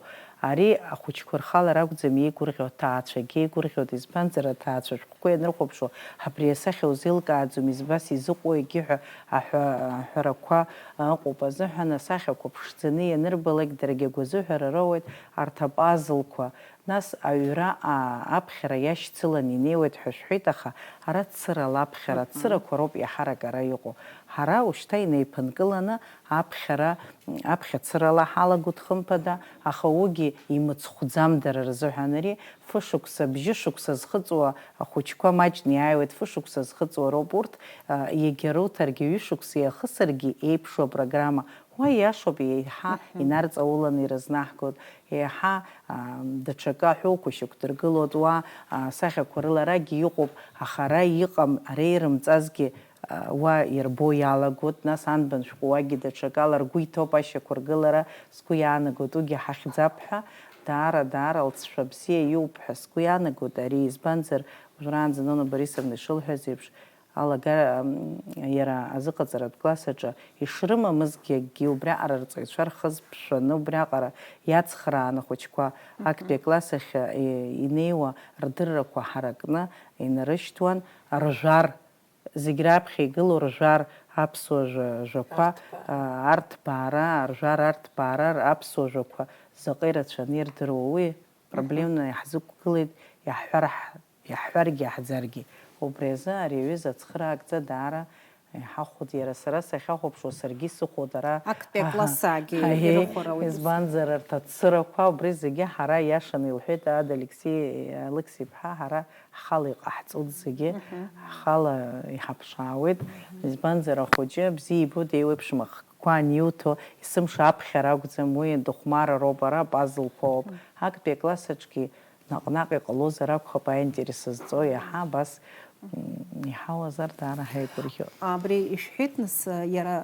ари ахәыҷқәа рхала ракәӡам еигәырӷьо, аҭаацәагьы еигәырӷьоит, избанзар, аҭаацәа ашәҟәқәа ианрыхәаԥшуа, абри асахьа узеилкааӡом, избас изыҟоу егьи ҳәа аҳәа-, аҳәарақәа ыҟоуп азыҳәан, асахьақәа ԥшӡаны ианырбалак, даргьы агәазыҳәара роуеит арҭ апазлқәа. Нас аҩра, аа, аԥхьара иашьцыланы инеиуеит ҳәа шәҳәеит, аха ара цырала аԥхьара, ацырақәа роуп иаҳарак ара иҟоу. Ҳара ушьҭа инеиԥынкыланы аԥхьара, аԥхьа цырала ҳалагоит хымԥада, аха уигьы имыцхәӡам дара рзыҳәан. Ари фышықәса, бжьышықәса зхыҵуа ахәыҷқәа маҷны иааиуеит, фышықәса зхыҵуа роуп урҭ, а, егьа руҭаргьы, ҩышықәса иахысыргьы еиԥшу апрограмма Уа иашоуп, еиҳа инарҵауланы ирызнаҳгоит, еиҳа, аа, даҽакы аҳәоуқәа шьақәдыргылоит, уа, аа, сахьақәа рыла арагьы иҟоуп, аха ара иҟам, ара ирымҵазгьы, аа, уа ирбо иалагоит, нас анбан шәҟәы уагьы даҽакала ргәы иҭоуп ашьақәыргылара, сгәы иаанагоит, уигьы ҳахьӡап ҳәа, даара, даара лҵшәа бзиа иоуп ҳәа сгәы иаанагоит ари, избанзар, уажәраанӡа Нона Борисовна ишылҳәаз еиԥш, алагара, м, иара азыҟаҵаратә класс аҿы ишрымамызгьы акгьы, убриаҟара рҵаҩцәа рхы зԥшәаны, убриаҟара иацхрааны ахәыҷқәа актәи акласс ахь, э, инеиуа рдыррақәа ҳаракны инарышьҭуан, ржәар, зегь раԥхьа игылоу ржәар, аԥсуа жәа-, жәақәа, Арҭбаара. а, арҭбаара, ржәар арҭбаара, аԥсуа жәақәа заҟа ирацәаны ирдыруа уи проблемны иаҳзықәгылеит, иаҳҳәар ҳ-, иаҳҳәаргьы иаҳӡаргьы. Убри азы ари аҩыза ацхыраагӡа даара иҳахәоит, иара сара сахьахәаԥшуа саргьы исыхәоит ара. Актәи аклассаагьы Аҳа. Аиеи, ирыхәара уи избанзар арҭ ацырақәа убри зегьы ҳара иашаны илҳәеит Ада Алексеи, Алықьса-иԥҳа, ҳара ҳхала иҟаҳҵоит зегьы, ҳхала иҳаԥшаауеит, избанзар ахәыҷы бзиа ибоит еиуеиԥшым ахкқәа аниуҭо, есымша аԥхьара акәӡам, уи дыхәмарароуп, ара пазлқәа ауп. Актәи акласс аҿгьы наҟ-наҟ иҟалозар акәхап аинтерес зҵо, иаҳа абас, м, иҳауазар даара ҳаигәырӷьоит. Абри ишәҳәеит, нас, иара,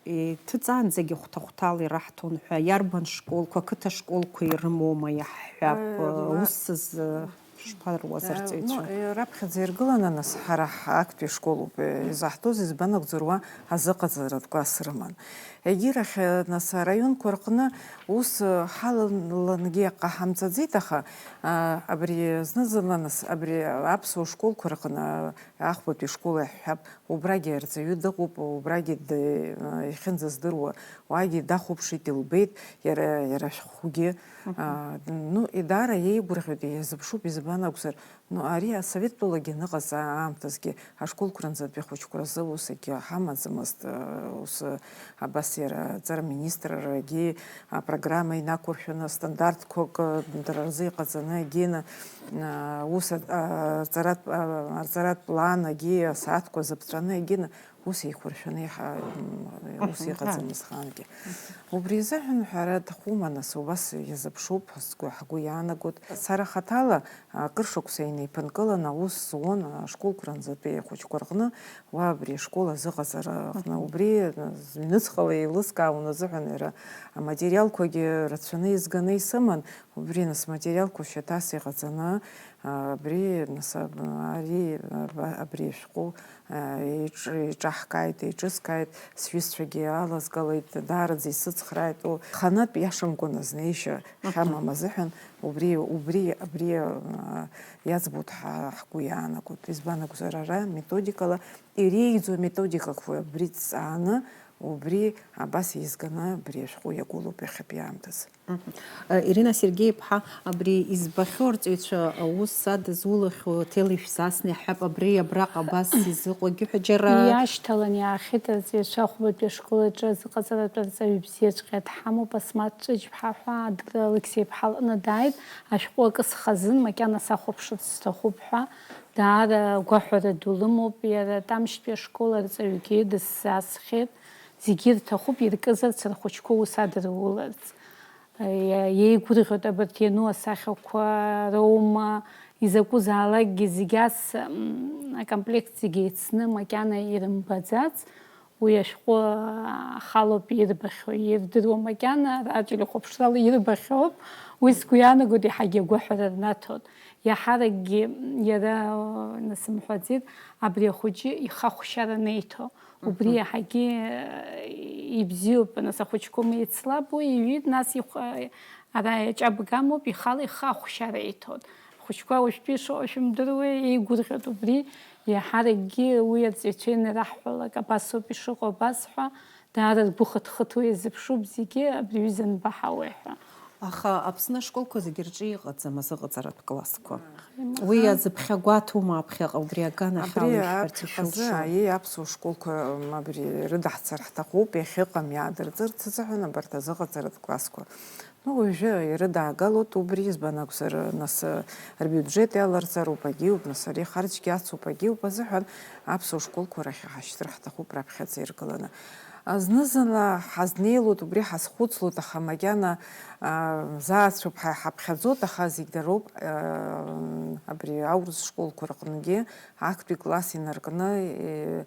иҭыҵаанӡагьы хәҭа-хәҭала ираҳҭон ҳәа, иарбан школқәа, ақыҭа школқәа ирымоума, иаҳҳәап, Э, ла- ус азы шԥаруаз Э, арҵаҩцәа? Ну, э, раԥхьаӡа иргыланы, нас, ҳара ҳ-, актәи школуп, э, изаҳҭоз, избан акәзар, уа азыҟаҵаратә класс рыман. Егьирахь, э, нас, араионқәа рҟны ус, э, ҳалалангьы иаҟаҳамҵаӡеит, аха, а, абри зны-зынла, нас, абри аԥсуа школқәа рҟны, а, ахәбатәи школ иаҳҳәап, убрагьы арҵаҩы дыҟоуп, убрагьы д-, э, иахьынӡаздыруа, уагьы дахәаԥшит, илбеит, иара, иара ашәҟәгьы. Мгм. А, ну, идаара иеигәырӷьоит, иазыԥшуп, избан акәзар, ну, ари асовет тәылагьы аныҟаз аамҭазгьы ашколқәа рынӡатәи ахәыҷқәа рзы ус егьы ҳамаӡамызт, э, ус, э, абас иара аҵара министррагьы апрограмма инақәыршәаны стандартқәак, э, дара рзы иҟаҵаны егьины, э, ус, а, арҵаратә, а, арҵаратә план егьи асааҭқәа зыԥҵәаны егьины, ус еиқәыршәаны иҳа-, м, ус Мгм, иҟаӡамызт аха. Убри азыҳәан ҳәара аҭахума, нас, убас иазыԥшуп, сгәы, ҳгәы иаанагоит. Сара хаҭала акыр шықәса инеиԥынкыланы аус зуан ашколқәа рынӡатәи ахәыҷқәа рҟны, уа абри ашкол азыҟаҵара аҟны. Мгм. Убри, э, ҩныҵҟала еилыскаауан азыҳәан иара аматериалқәагьы рацәаны изганы исыман, убри, нас, материалқәа шьаҭас иҟаҵаны, а, абри, нас, аб-, ари, аб-, абри ашәҟәы, а, еиҿ-, еиҿаҳкааит, еиҿыскааит, сҩызцәагьы алазгалеит, даараӡа исыцхрааит, о, ханатә иашамкәан азнеишьа Мгм. хьамам азыҳәан, убри, убри, абри, а, иаӡбоит ҳа-, ҳгәы иаанагоит. Избан акәзар, ара методикала иреиӷьӡоу аметодикақәа убри ҵааны, убри абас еизганы абри ашәҟәы иагәылоуп иахьатәи аамҭазы. Мгм. Э, Ирина Сергеи-иԥҳа, абри избахьоу арҵаҩцәа аус адызулахьоу аҭел ишәзасны иаҳҳәап, абри абраҟа абас изыҟоугьы ҳәа џьара. Иашьҭалан иаахьеит арҵаҩцәа ахәбатәи ашкол аҿы азыҟаҵаратә арҵаҩы бзиаҵәҟьа дҳамоуп, Асмаҭ Ҵәыџьԥҳа ҳәа, Адгәыр Алықьсеи-иԥҳа лҟны дааит, ашәҟәы акы схазын, макьана сахәаԥшырц сҭахуп ҳәа, даара гәаҳәара ду лымоуп, иара Тамшьтәи ашкол арҵаҩгьы дысзасхьеит. Зегьы ирҭахуп иркызарц, рхәыҷқәа ус адыруларц. Иа-, иеигәырӷьоит абарҭ иану асахьақәа роума, изакәызаалакгьы зегь ас, м, акомплект зегь еицны макьана ирымбаӡац, уи ашәҟәы ахалоуп ирбахьоу, ирдыруа макьана, раҵәи хәаԥшрала ирбахьоуп, уи сгәы иаанагоит, иаҳагьы агәаҳәара рнаҭоит. Иаҳаракгьы иара, насымҳәаӡеит, абри ахәыҷы ихахәшьара неиҭо. Убри Мгм. иаҳагьы, э, ибзиоуп, нас ахәыҷқәа меицлабуа иҩит, нас ихә-, ара иаҿабгамоуп, ихала ихы ахәшьара иҭоит. Ахәыҷқәа уажәтәи ишыҟоу шәымдыруеи, еигәырӷьоит убри, иаҳаракгьы уи арҵаҩцәа ианараҳҳәалак, абасоуп ишыҟоу, абас ҳәа, даара ргәы хыҭхыҭуа иазыԥшуп зегьы, абри аҩыза анбаҳауеи ҳәа. Аха Аԥсны ашколқәа зегьы рҿы иҟаӡам азыҟаҵаратә классқәа. Уи азыԥхьагәаҭоума аԥхьаҟа убри аганахьала Абри ишәҳәарц аԥхьаҟазы ишәылшо? Аиеи, аԥсуа школқәа, м, абри ирыдаҳцар ҳҭахуп, иахьыҟам иаадырҵарц азыҳәан абарҭ азыҟаҵаратә классқәа. Ну, уажәы ирыдаагалоит убри, избан акәзар, нас, рбиуџьет иаларҵароуп, агьиуп, нас, ари харџьгьы ацуп, агьиуп азыҳәан аԥсуа школқәа рахь иҳашьҭыр ҳҭахуп раԥхьаӡа иргыланы. Зны-зынла ҳазнеилоит, убри ҳазхәыцлоит, аха макьана, аа, заацәоуп ҳа иҳаԥхьаӡоит, аха зегь дароуп, аа, абри аурыс школқәа рҟынгьы актәи класс инаркны, е,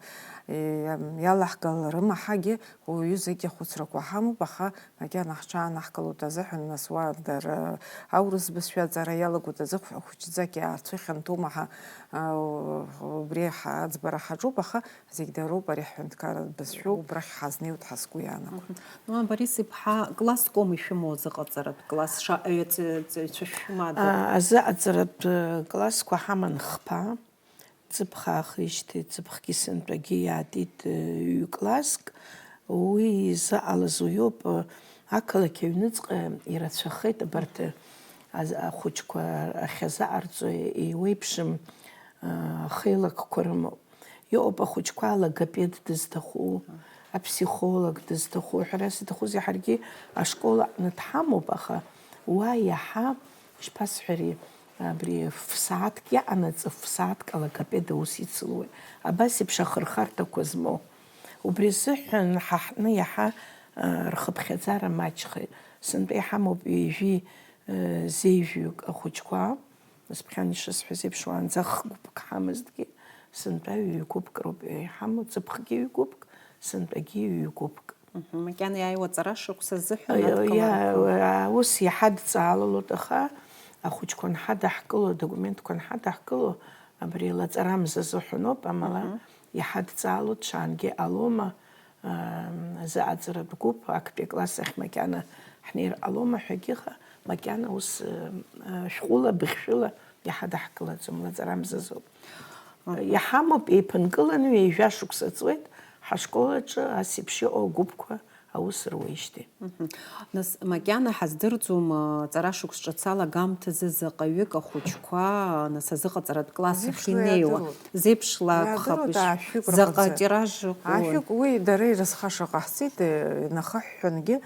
е, иалаҳгаларыма ҳәагьы уаҩы зегь ахәыцрақәа ҳамоуп, аха макьана ҳҽаанаҳкылоит азыҳәан, нас уа дара аурыс бызшәа аҵара иалагоит азы хә-, хәыҷӡак иаарцәыхьанҭоума ҳа, аа, убри ҳа-, аӡбара ҳаҿуп, аха Зегь дароуп, ари ҳҳәынҭқарратә бызшәоуп, убрахь ҳазнеиуеит ҳа сгәы иаанагоит. Мгм. Ну, Борис иԥҳа, класск аума ишәымоу азыҟаҵаратә класс, ша-, аҩаҵаҩцәа шәымада? А, азыҟаҵаратә, э, классқәа ҳаман хԥа, ҵыԥх аахижьҭеи ҵыԥхгьы сынтәагьы иаатит, э, ҩ-класск. Уи изыҟалаз уиоуп, э, ақалақь аҩныҵҟа ирацәахеит абарҭ, э, аз-, ахәыҷқәа ахьазыҟарҵо, еиуеиԥшым, э, ахеилакқәа рымоуп. Иҟоуп ахәыҷқәа алогопед дызҭаху, аԥсихолог дызҭаху, ҳәарас иҭахузеи, ҳаргьы ашкол аҟны дҳамоуп, аха уа иаҳа, ишԥасҳәари, абри ф-сааҭк иаҟанаҵ, ф-сааҭк алогопед аус ицылуеит. Абас еиԥш ахырхарҭақәа змоу. Убри азыҳәан ҳа ҳҟны иаҳа, а, рхыԥхьаӡара маҷхеит. Сынтәа иҳамоуп ҩажәи, э, зеижәҩык ахәыҷқәа. Нас ԥхьан ишысҳәаз еиԥш, уаанӡа х-гәыԥк ҳамазҭгьы, сынтәа ҩ-гәыԥк роуп иҳамоу, ҵыԥхгьы ҩ-гәыԥк, сынтәагьы ҩ-гәыԥк. Мгм. Макьана иааиуа аҵара шықәса азыҳәан Аио, адкыларақәа. Иа-, ус иҳадҵаалалоит, аха ахәыҷқәа анҳадаҳкыло, адокументқәа анҳадаҳкыло, абри лаҵарамза азыҳәаноуп, амала Мгм. иҳадҵаалоит, ҽаангьы ҟалома, аа, азыҟаҵаратә гәыԥ, актәи акласс ахь макьана ҳнеир ҟалома ҳәагьы, аха макьана ус, аа, шәҟәыла, быхьшәыла иҳадаҳкылаӡом, лаҵарамзазоуп. Аҳа. Иҳамоуп, еиԥынкыланы ҩажәа шықәса ҵуеит, ҳашкол аҿы ас еиԥш иҟоу агәыԥқәа аус руеижьҭеи. Мгм. Нас, макьана ҳаздырӡом, аҵара шықәс ҿыц алагамҭазы заҟаҩык ахәыҷқәа, нас, азыҟаҵаратә класс ахь Зеиԥшла инеиуа. Иаадыруеит. Зеиԥшла Иаадыруеит, акәхап, аашәҩык заҟа рҟынӡа. Тираж ыҟоуҵои? Аашәҩык, уи дара ирызхаша ҟаҳҵеит, э, инахыҳәҳәангьы,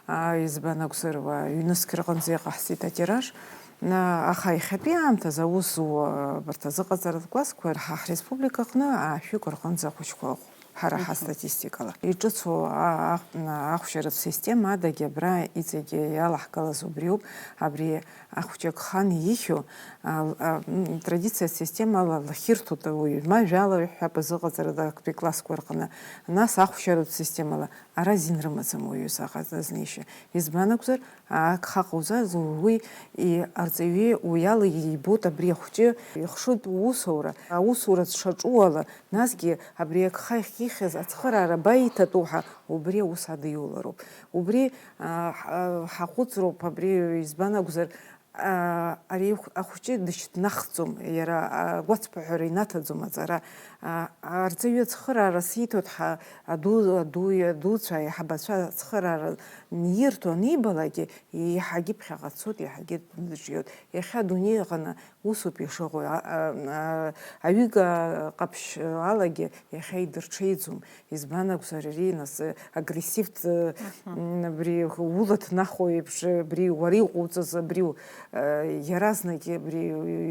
аа, избан акәзар, уа, ҩнызқь рҟынӡа иҟаҳҵеит атираж. На, аха иахьатәи аамҭазы аус зуа абарҭ азыҟаҵаратә классқәа ҳа ҳреспублика аҟны аашәҩык рҟынӡа ахәыҷқәа ыҟоуп. Ҳара Мгм. ҳастатистикала. Иҿыцу а-, а-, ахәшьаратә система адагьы абра иҵегьы иалаҳгалаз убриоуп, абри ахәҷы агхан ихьу, а, а, м, традициатә системала лахьырҭоит ауаҩы, ма жәала ҳәа базыҟаҵарада актәи классқәа рҟны, нас ахәшьаратә системала ара азин рымаӡам уаҩы заҟа знеишьа. Избан акәзар, Агха ҟауҵаз уи, и-, арҵаҩы уи ала иибоит абри ахәҷы ихшоит усура, аусура дшаҿу ала, насгьы абри агха иахьихьыз ацхыраара абаиҭатәу ҳәа убри аус адиулароуп. Убри, а, ҳа-, ҳаҟәыҵроуп, абри избан акәзар, а, ари ахә-, ахәҷы дышьҭнахӡом, иара, а, агәацԥыҳәара инаҭаӡом аҵара. А, арҵаҩы ацхыраара сиҭоит ҳәа аду-, аду-, адуцәа, аиҳабацәа ацхыраара анирҭо анибалакгьы, еиҳагьы ԥхьаҟа дцоит, еиҳагьы дныҿиоит. Иахьа адунеи аҟны усоуп ишыҟоу. А, а, а, аҩыга ҟаԥшь алагьы иахьа идырҽеиӡом. Избан акәзар, ари нас агрессивтә, Мгм. м, абри ула ҭнахуа еиԥш, абри уара иҟоуҵаз, абри, э, иаразнак абри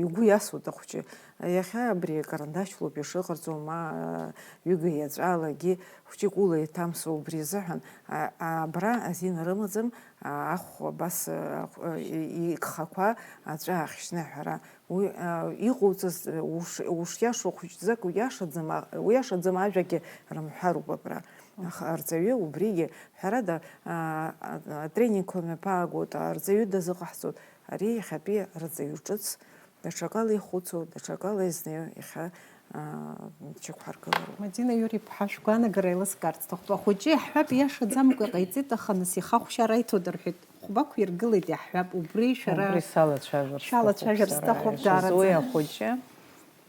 игәы иасуеит ахәҷы. Иахьа абри акарандашьлоуп ишыҟарҵо, ма, э, ҩыга иаҵәалагьы хәҷык ула иҭамсуа убри азыҳәан, а, а, абра азин рымаӡам, а, ахә абас, а, ахә, а, и-, игхақәа аҵәа ахьшьны аҳәара. Уи, а, иҟоуҵаз, а, уш-, ушиашоу хәыҷӡак уиашаӡам, а, уиашаӡам ажәагьы рымҳәароуп абра. Аха арҵаҩы убригьы, ҳәарада, а, а, атренингқәа мҩаԥаагоит, арҵаҩы дазыҟаҳҵоит, ари иахьатәи арҵаҩы ҿыц. Даҽакала ихәыцуа, даҽакала изнеиуа иахьа, аа, дшьақәҳаргылароуп. Мадина Иури-иԥҳа, шәгәаанагара еилыскаарц сҭахуп. Ахәыҷы иаҳҳәап, ииашаӡамкәа иҟаиҵеит, аха нас ихы ахәшьара аиҭоит рҳәеит. Хәбақәиргылеит, иаҳҳәап, убри шәара Убри салацәажәар шәалацәажәар сҭахуп, сҭахуп, сара даараӡа. Уи ахәыҷы,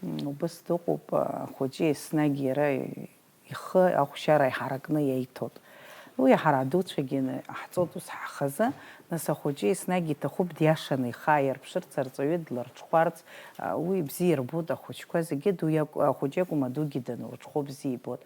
м, убыс дыҟоуп, ахәыҷы еснагь иара ихы ахәшьара иҳаракны иаиҭоит. Уи ҳара адуцәагьы ны-, иҟаҳҵоит ус ҳхазы, нас ахәыҷы еснагь иҭахуп диашаны ихы ааирԥшырц, арҵаҩы длырҽхәарц, а, уи бзиа ирбоит ахәыҷқәа зегьы, ду иакә-, ахәыҷы иакәым, адугьы данлырҽхәо бзиа ибоит.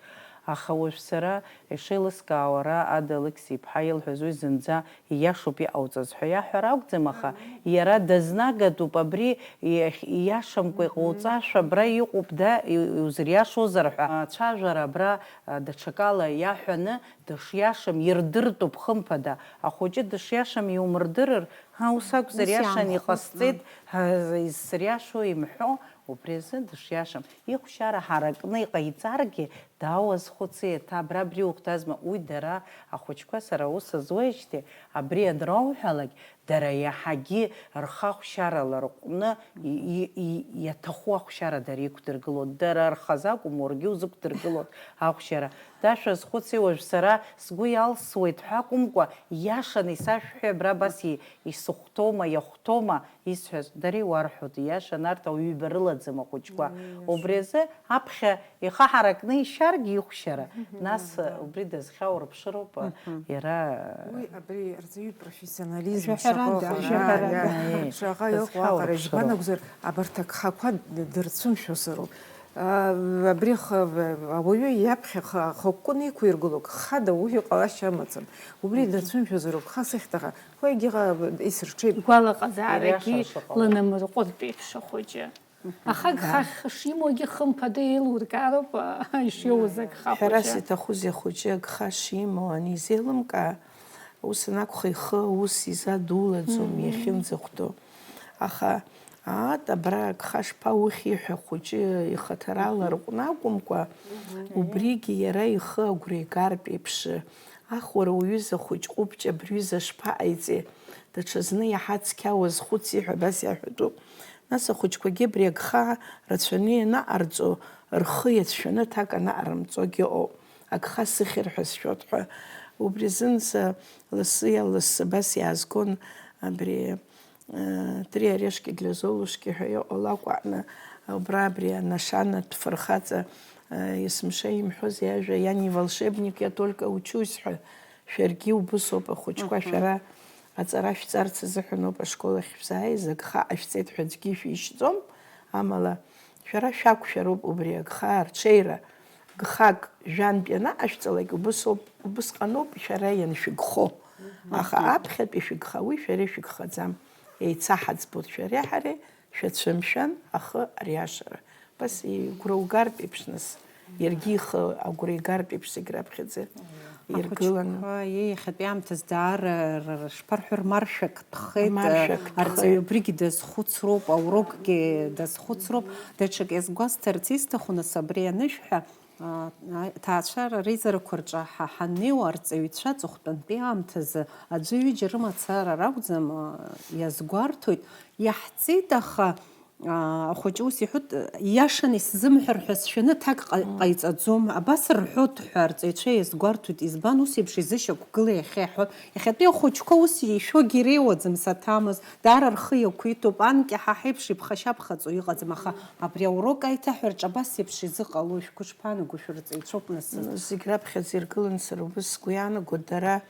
Аха уажә сара ишеилыскаауа ара Ада Алықьса-иԥҳа илҳәаз уи зынӡа ииашоуп иҟауҵаз ҳәа иаҳҳәар акәӡам, аха иара дазнагатәуп абри иахь-, ииашамкәа иҟауҵашәа абра иҟоуп, да, и-, иузыриашозар ҳәа. Ацәажәара абра, а, даҽакала иаҳәаны дышиашам ирдыртәуп, хымԥада, ахәыҷы дышиашам иумырдырыр, ҳа, ус акәзар, ус иашан, иаанхозма? Иҟасҵеит, ҳа, изсыриашо имҳәо, убри азы дышиашам. Ихәшьара ҳаракны иҟаиҵаргьы, даауазхәыци, еиҭа абра абри ухәҭазма? Уи дара ахәыҷқәа сара аус азуеижьҭеи, абри анроуҳәалак, дара иаҳагьы рхахәшьара ларҟәны, и-, и-, и-, иаҭаху ахәшьара дара иқәдыргылоит. Дара рхазы акәым, уаргьы узықәдыргылоит ахәшьара. Дашәазхәыци, уажә сара сгәы иалсуеит ҳәа акәымкәа, ииашаны исашәҳәеи, абра абас и-, исыхәҭоума, иахәҭоума исҳәаз? Дара иуарҳәоит, ииашан, арҭ ауаҩы ибарылаӡам ахәыҷқәа. Убри азы аԥхьа ихы ҳаракны ишьаргь ихәшьара, нас убри дазхьаурԥшыроуп, иара. Уи абри арҵаҩы профессионализм шаҟа ыҟоу, шаҟа ыҟоу аҟара, избан акәзар, абарҭ агхақәа дырцәымшәозароуп. Абри ауаҩы иаԥхьа ахықәкы иқәиргыло хада уи ҟалашьа амаӡам. Убри дырцәымшәозароуп, хас ихьҭаха, уигьы исырҽеим. Игәалаҟазаарагьы ланамырҟәыртә еиԥш ахәыҷы. Аха агха шимоугьы хымԥада еилуркаароуп, ишиоуз агха хәыҷы. Ҳәарас иҭахузеи ахәыҷы агха шимоу анизеилымкаа, ус анакәха, ихы аус изадулаӡом, иахьынӡахәҭоу. Аха, аат, абра агха шԥаухьи ҳәа ахәыҷы ихаҭара ларҟәны акәымкәа, убригьы иара ихы агәра игартә еиԥш, ах, уара уҩыза хәыҷ ҟәыбҷ абри ҩыза шԥаҟаиҵеи? Даҽазны иаҳа цқьа уазхәыци ҳәа абас иаҳәатәуп. Нас ахәыҷқәагьы абри агха рацәаны ианаҟарҵо, рхы иацәшәаны аҭак анаҟарымҵогьы ыҟоуп. Агха сыхьыр ҳәа сшәоит ҳәа. Убри азын са лассы иалассы абас иаазгон абри, э, «Три орешки для Золушки» ҳәа иҟало акәаҟны, убра абри анашана ҭәфырхаҵа, э, есымша имҳәоз иажәа, «Я не волшебник, я только учусь» ҳәа, шәаргьы убысоуп, ахәыҷқәа, шәара аҵара шәҵарц азыҳәаноуп ашкол ахь шәзааиз, агха ҟашәҵеит ҳәа аӡәгьы ишәишьӡом, амала шәара шәақәшәароуп убри агха арҽеира, гхак жәантә ианаҟашәҵалак, убысоуп, убысҟаноуп шәара ианшәыгхо. Аха аԥхьатәи шәыгха, уи шәара ишәыгхаӡам. Еицаҳаӡбоит шәареи ҳареи, шәацәымшәан ахы ариашара. Абас игәра угартә еиԥш, нас, иаргьы ихы агәра игартә еиԥш зегь раԥхьаӡа иргыланы. Ахәыҷқәа, еи, иахьатәи аамҭазы даара р-, р-, шԥарҳәо, рмаршәа кҭәхеит, арҵаҩы убригьы дазхәыцроуп, аурокгьы дазхәыцроуп. Даҽак иазгәасҭарц исҭаху, нас, абри анышә ҳәа, а, а, ҭаацәара реизарақәа рҿы ҳа ҳаннеиуа, арҵаҩцәа аҵыхәтәантәи аамҭазы аӡәы-ҩыџьа рымацара ракәӡам, а, иазгәарҭоит, иаҳҵеит, аха, аа, ахәыҷы ус иҳәоит, ииашаны исзымҳәар ҳәа сшәаны аҭак ҟа-, ҟаиҵаӡом, абас рҳәоит ҳәа арҵаҩцәа иазгәарҭоит. Избан, ус еиԥш изышьақәгыла иахьа иаҳҳәоит. Иахьатәи ахәыҷқәа ус ишәогьы иреиуаӡам, саҭамыз, даара рхы иақәиҭуп, анкьа ҳа ҳеиԥш иԥхашьаԥхаҵо иҟаӡам, аха абри аурок аиҭаҳәараҿы абас еиԥш изыҟало шәгәы шԥаанаго, шәырҵаҩцәоуп нас. Зегь раԥхьаӡа иргылан, сара убас сгәы иаанагоит, дара,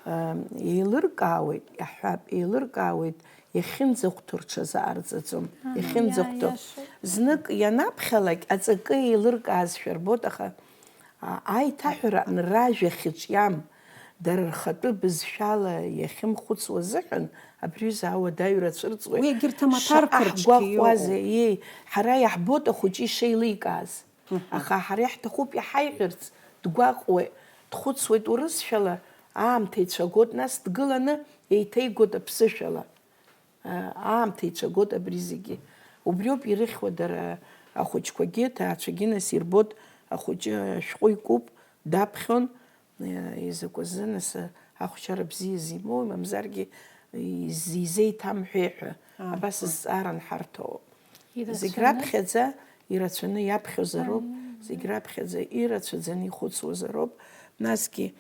ам, еилыркаауеит, иаҳҳәап, еилыркаауеит, иахьынӡахәҭоу рҽазаараӡаӡом, иахьынӡахәҭоу. Знык ианаԥхьалак аҵакы еилыркаазшәа рбоит, аха, а, аиҭаҳәара аҟны ражәа ахьыҿиам, дара рхатәы бызшәала иахьымхәыцуа азыҳәан, абри аҩыза ауадаҩра цәырҵуеит. Уи егьырҭ амаҭәарқәа рҿгьы иҟоуп. Шаҟа ҳгәаҟуазеи, еи, ҳара иаҳбоит ахәыҷы ишеиликааз. Аха ҳара иаҳҭахуп иҳаиҳәарц, дгәаҟуеит, дхәыцуеит урысшәала, аамҭа ицәагоит, нас дгыланы еиҭеигоит аԥсышәала. Аамҭа ицәагоит абри зегьы. Убриоуп ирыхьуа дара ахәыҷқәагьы, аҭаацәагьы, нас ирбоит, ахәыҷы ашәҟәы икуп, даԥхьон, изакәазы, нас, ахәшьара бзиа зимоу, мамзаргьы изеиҭамҳәеи ҳәа. Абас азҵаара анҳарҭо. Зегь раԥхьаӡа ирацәаны иаԥхьозароуп, зегь раԥхьаӡа ирацәаӡаны ихәыцуазароуп. Насгьы,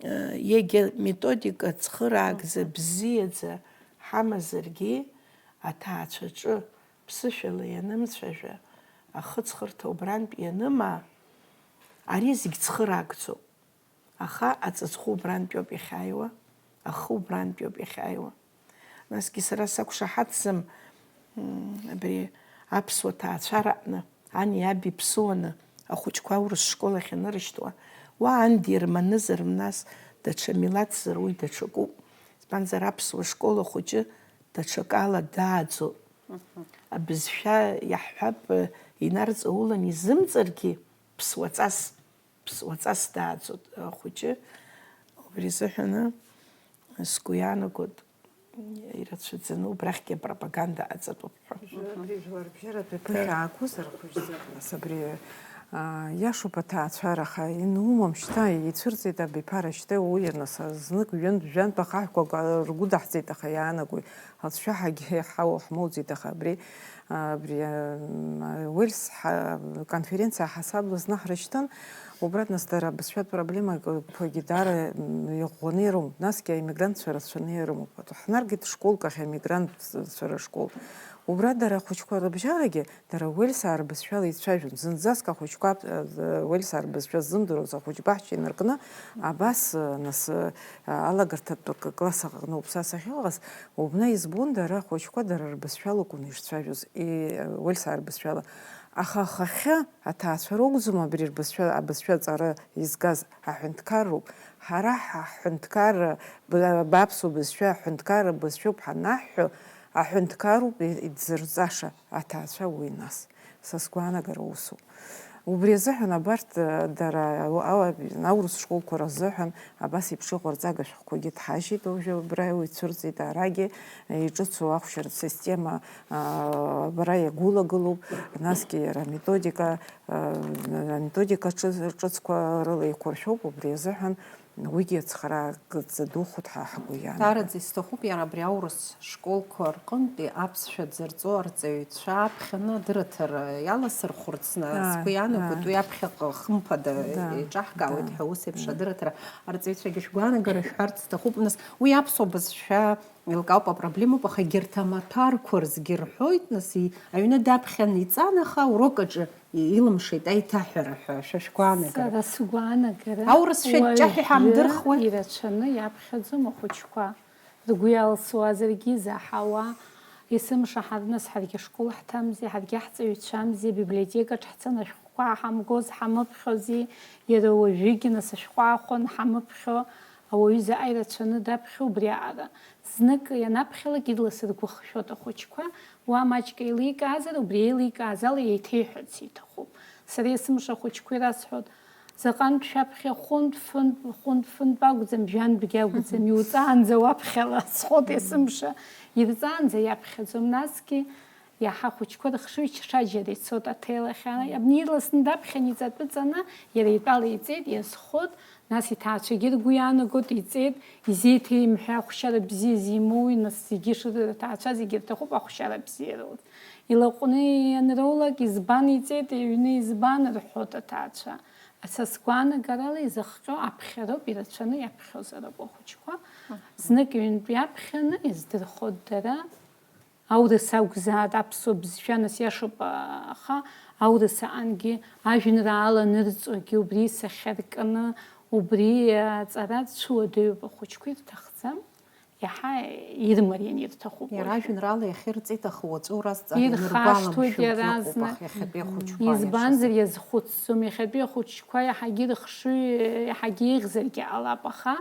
э, егьа методика цхыраагӡа, бзиаӡа ҳамазаргьы, аҭаацәаҿы ԥсышәала ианымцәажәа, ахыҵхырҭа убрантә ианымаа, ари зегь цхыраагӡоуп. Аха аҵыҵхәы убрантәиоуп иахьааиуа, ахы убрантәиоуп иахьааиуа. Насгьы сара сақәшаҳаҭӡам, м, абри аԥсуа ҭаацәараҟны ани аби ԥсуаны Ахәыҷқәа аурыс школ ахь анырышьҭуа, уа ан дирманызар, нас даҽа милаҭзар, уи даҽакуп. Избанзар, аԥсуа школ ахәыҷы даҽакала дааӡоуп. Абызшәа иаҳҳәап, инарҵаулан изымҵаргьы, ԥсуаҵас, ԥсуаҵас дааӡоит ахәыҷы. Убри азыҳәаны сгәы иаанагоит, ирацәаӡаны убрахьгьы апропаганда аҵатәуп ҳәа. Абри жәларбжьаратәи ԥыхьа аақәызар хәыҷӡа, нас абри, аа, иашоуп аҭаацәара, аха инумам шьҭа, ицәырҵит абиԥара шьҭа, уи, нас, знык ҩынтә, жәантә ахаҳәқәак ргәыдаҳҵеит, аха иаанагои, ацәшәаҳагьы иаҳау ҳмоуӡеит, аха абри, абри, м, Уельс ҳа-, конференциа ҳасабла зны ҳрышьҭын, убра, нас, дара абызшәатә проблемақәагьы даара, м, иӷәӷәаны ирымоуп, насгьы аиммигрантцәа рацәаны ирымоуп. Ҳнаргеит школк ахь, аиммигрантцәа рышкол. Убра дара ахәыҷқәа рыбжьарагьы, дара Уельсаа рбызшәала ицәажәон. Зынӡаск ахәыҷқәа, э, Уельсаа рбызшәа ззымдыруаз ахәыҷ баҳча инаркны, абас, э, нас, э, алагарҭатә к-, класс аҟны уԥсас ахьыҟаз, убна избон дара ахәыҷқәа дара рбызшәала акәын ишцәажәоз, и-, Уельсаа рбызшәала. Аха ахахьы аҭаацәа ракәӡам абри рбызшәа, абызшәа аҵара изгаз, аҳәынҭқарроуп. Ҳара ҳа-, ҳҳәынҭқарра, б-, баԥсуа бызшәа аҳәынҭқарра бызшәоуп ҳанаҳҳәо, аҳәынҭқарроуп и-, идзырҵаша аҭаацәа уи нас. Са сгәаанагара усуп. Убри азыҳәан абарҭ, э, дара, ау-, ау-, аурыс школқәа рзыҳәан абас еиԥш иҟарҵага шәҟәқәагьы ҭҳажьит, уажәы абра ицәырҵит, арагьы, э, иҿыцу ахәшьаратә система, а, абра иагәылагылоуп, насгьы иара аметодика, а, аметодика ҿы-, ҿыцқәа рыла еиқәыршәоуп, убри азыҳәан уигьы ацхыраагӡа духоит ҳәа ҳгәы иаанагоит. Даараӡа исҭахуп иара абри аурыс школқәа рҟынтәи аԥсшәа дзырҵо арҵаҩцәа аԥхьаны адырраҭара иаласырхәырц, ааи, сгәы иаанагоит, ааи, уи аԥхьаҟа хымԥада, да, еиҿаҳкаауеит, да, ҳәа ус еиԥш, да, адырраҭара арҵаҩцәагьы шәгәаанагара шәҳәарц сҭахуп, нас уи аԥсуа бызшәа еилкаауп, апроблемоуп, аха егьырҭ амаҭәарқәа рзгьы рҳәоит, нас, и-, аҩны даԥхьан иҵан, аха урок аҿы и-, илымшеит аиҭаҳәара ҳәа, шәа шәгәаанагара. Сара сгәаанагара, аурысшәа ҷҷаҳәа уажәы ҳамдырхуеи? Ирацәаны иаԥхьаӡом ахәыҷқәа. Ргәы иалсуазаргьы изаҳауа, есымша ҳарныс ҳаргьы ашкол ҳҭамзи, ҳаргьы ҳҵаҩцәамзи, абиблиотекаҿ ҳцаны ашәҟәқәа ҳамгоз ҳамыԥхьози, иара уажәыгьы нас ашәҟәы аахәан ҳамыԥхьо, ауаҩы заҟа ирацәаны даԥхьо убри аҟара. Знык ианаԥхьалак ирласыргәыхшәоит ахәыҷқәа, уа маҷк еиликаазар, убри еиликааз ала еиҭеиҳәарц иҭахуп. Сара есымша ахәыҷқәа ирасҳәоит, заҟантә шәаԥхьа хәынтә-фынтә, хәынтә-фынтә акәӡам, жәантәгьы акәӡам, иуҵаанӡа уаԥхьала, схоит есымша, ирҵаанӡа иаԥхьаӡом, насгьы иаҳа ахәыҷқәа рыхшыҩ ҽаџьара ицоит аҭел ахь, ана-, абни ирласны даԥхьан иҵатәы ҵаны, иара итәала иҵеит, иазхоит, нас иҭаацәагьы ргәы иаанагоит, иҵеит, изеиҭеимҳәа ахәшьара бзиа зимоуи, нас зегьы шыр-, аҭаацәа зегьы рҭахуп ахәшьара бзиа роур. Илаҟәны ианроулак, избан иҵеит, иҩны избан рҳәоит аҭаацәа. Са сгәаанагарала изыхҟьо аԥхьароуп, ирацәаны иаԥхьозароуп ахәыҷқәа. Мгм. Знык ҩынтә иаԥхьаны издырхоит дара. Аурыс акәзаат аԥсуа бызшәа, нас иашоуп, аха аурыс аҟангьы ажәеинраала анырҵогьы убри исахьаркны, убри аҵара цәуадаҩуп, ахәыҷқәа ирҭахӡам. Иаҳа ирмариан ирҭахуп. Иара уажәы ажәеинраала иахьырҵеит, аха уаҵәы уразҵаар ирхашҭуеит ианыргәаламшәогьы иаразнак. Ыҟоуп, аха иахьатәи ахәыҷқәа. Избанзар, иашазы, иазхәыцӡом, иахьатәи ахәыҷқәа иаҳагьы ирыхшыҩ, иаҳагьы еиӷьзаргьы ҟалап, аха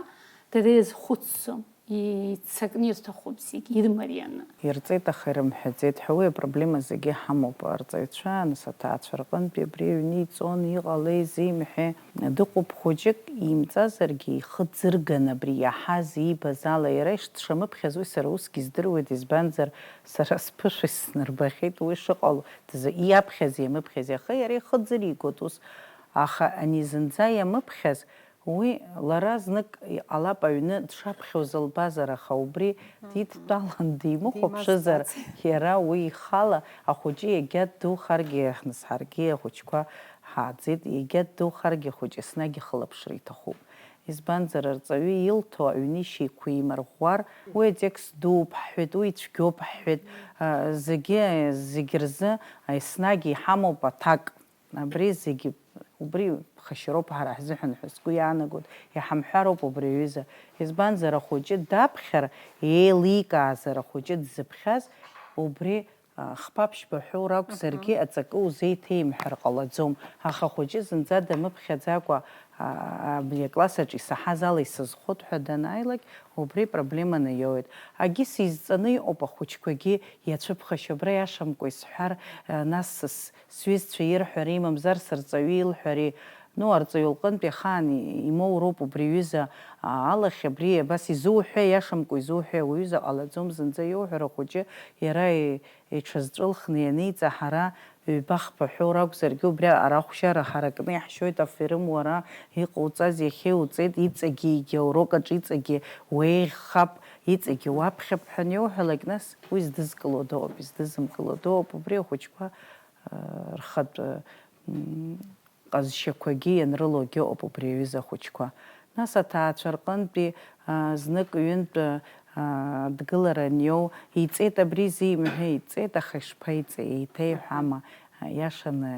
дара иазхәыцӡом, иццакны ирҭахуп зегь ирмарианы. Ирҵеит, аха ирымҳәаӡеит ҳәа, уи апроблема зегьы ҳамоуп арҵаҩцәа, нас аҭаацәа рҟынтәи абри аҩны иҵон, иҟалеи, зеимҳәеи. Дыҟоуп хәыҷык, имҵазаргьы ихы ӡырган абри иаҳаз иибаз ала, иара ишдшамыԥхьаз уи сара усгьы здыруеит, избанзар, сара сԥышәа снарбахьеит уи шыҟало, дзы-, иаԥхьази иамыԥхьази, аха иара ихы ӡыригоит ус, аха ани зынӡа иамыԥхьаз, уи лара знык иҟалап аҩны дшаԥхьоз лбазар, аха убри дидтәалан димыхәаԥшызар, димазҵааци? Иара уи ихала ахәыҷы иагьа ддухаргьы, нас ҳаргьы ахәыҷқәа ҳааӡеит, иагьа ддухаргьы ахәыҷы еснагь ихылаԥшра иҭахуп. Избанзар, арҵаҩы илҭо аҩнишьа еиқәимырӷәӷәар, уи атекст дууп ҳҳәеит, уи цәгьоуп ҳҳәеит, а, зегьы, зегь рзы еснагь иҳамоуп аҭак. Абри зегьы, убри ԥхашьароуп ҳара ҳзыҳәан ҳәа сгәы иаанагоит, иҳамҳәароуп убри аҩыза. Избанзар, ахәыҷы даԥхьар, еиликаазар, ахәыҷы дзыԥхьаз, убри Хԥа-ԥшьба ҳәоу ракәзаргьы, аҵакы узеиҭеимҳәар ҟалаӡом. Аха ахәыҷы зынӡа дамыԥхьаӡакәа, а, абри акласс аҿы исаҳаз ала исызхоит ҳәа данааилак, убри проблеманы иоуеит. Агьыс изҵаны иҟоуп ахәыҷқәагьы иацәыԥхашьо, абра иашамкәа исҳәар, а, нас с-, сҩызцәа ирҳәари, мамзар сырҵаҩы илҳәари, ну, арҵаҩы лҟынтә иахаан и-, имоуроуп убри аҩыза, а, алахь, абри абас изуҳәеи, иашамкәа изуҳәеи, ауаҩы заҟа ҟалаӡом зынӡа иоуҳәар ахәыҷы, иара и-, иҽазҵәылхны ианиҵа, ҳара ҩба-хԥа ҳәоу ракәзаргьы, убри арахәшьара ҳаракны иаҳшьоит, аферым уара иҟауҵаз иахьа иуҵеит, иҵегьы егьи аурок аҿы иҵегьы уеиӷьхап, иҵегьы уаԥхьап ҳәа аниоуҳәалак, нас уи здызкыло дыҟоуп, издызымкыло дыҟоуп, убри ахәыҷқәа, а, рхатә, м, ҟазшьақәагьы ианрылогьы ыҟоуп убри аҩыза ахәыҷқәа. Нас аҭаацәа рҟынтәи, а, знык-ҩынтә, а, дгылара аниоу, иҵеит абри зимҳәеи, иҵеит, аха ишԥаиҵеи, еиҭа иҳәама, а, иашаны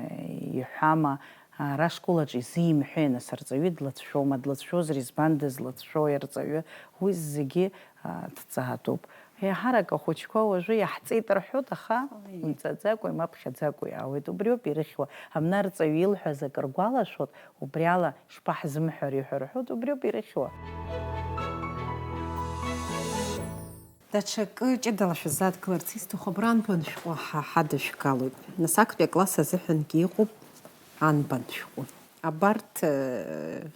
иҳәама, ара ашкол аҿы изимҳәеи, нас арҵаҩы длацәшәома, длацәшәозар избан дызлацәшәои арҵаҩы, уи зегьы, а, ҭҵаатәуп. Еиҳарак ахәыҷқәа уажәы иаҳҵеит рҳәоит, аха Ой. Имҵаӡакәа, имаԥхьаӡакәа иаауеит. Убриоуп ирыхьуа. Амнарҵаҩы илҳәаз акы ргәалашәоит, убри ала шԥаҳзымҳәари ҳәа рҳәоит, убриоуп ирыхьуа. Даҽакы ҷыдала шәыззадкыларц исҭаху, абра анбан шәҟәы ҳа-, ҳадышәгалоит. Нас актәи акласс азыҳәангьы иҟоуп анбан шәҟәы. Абарҭ, э,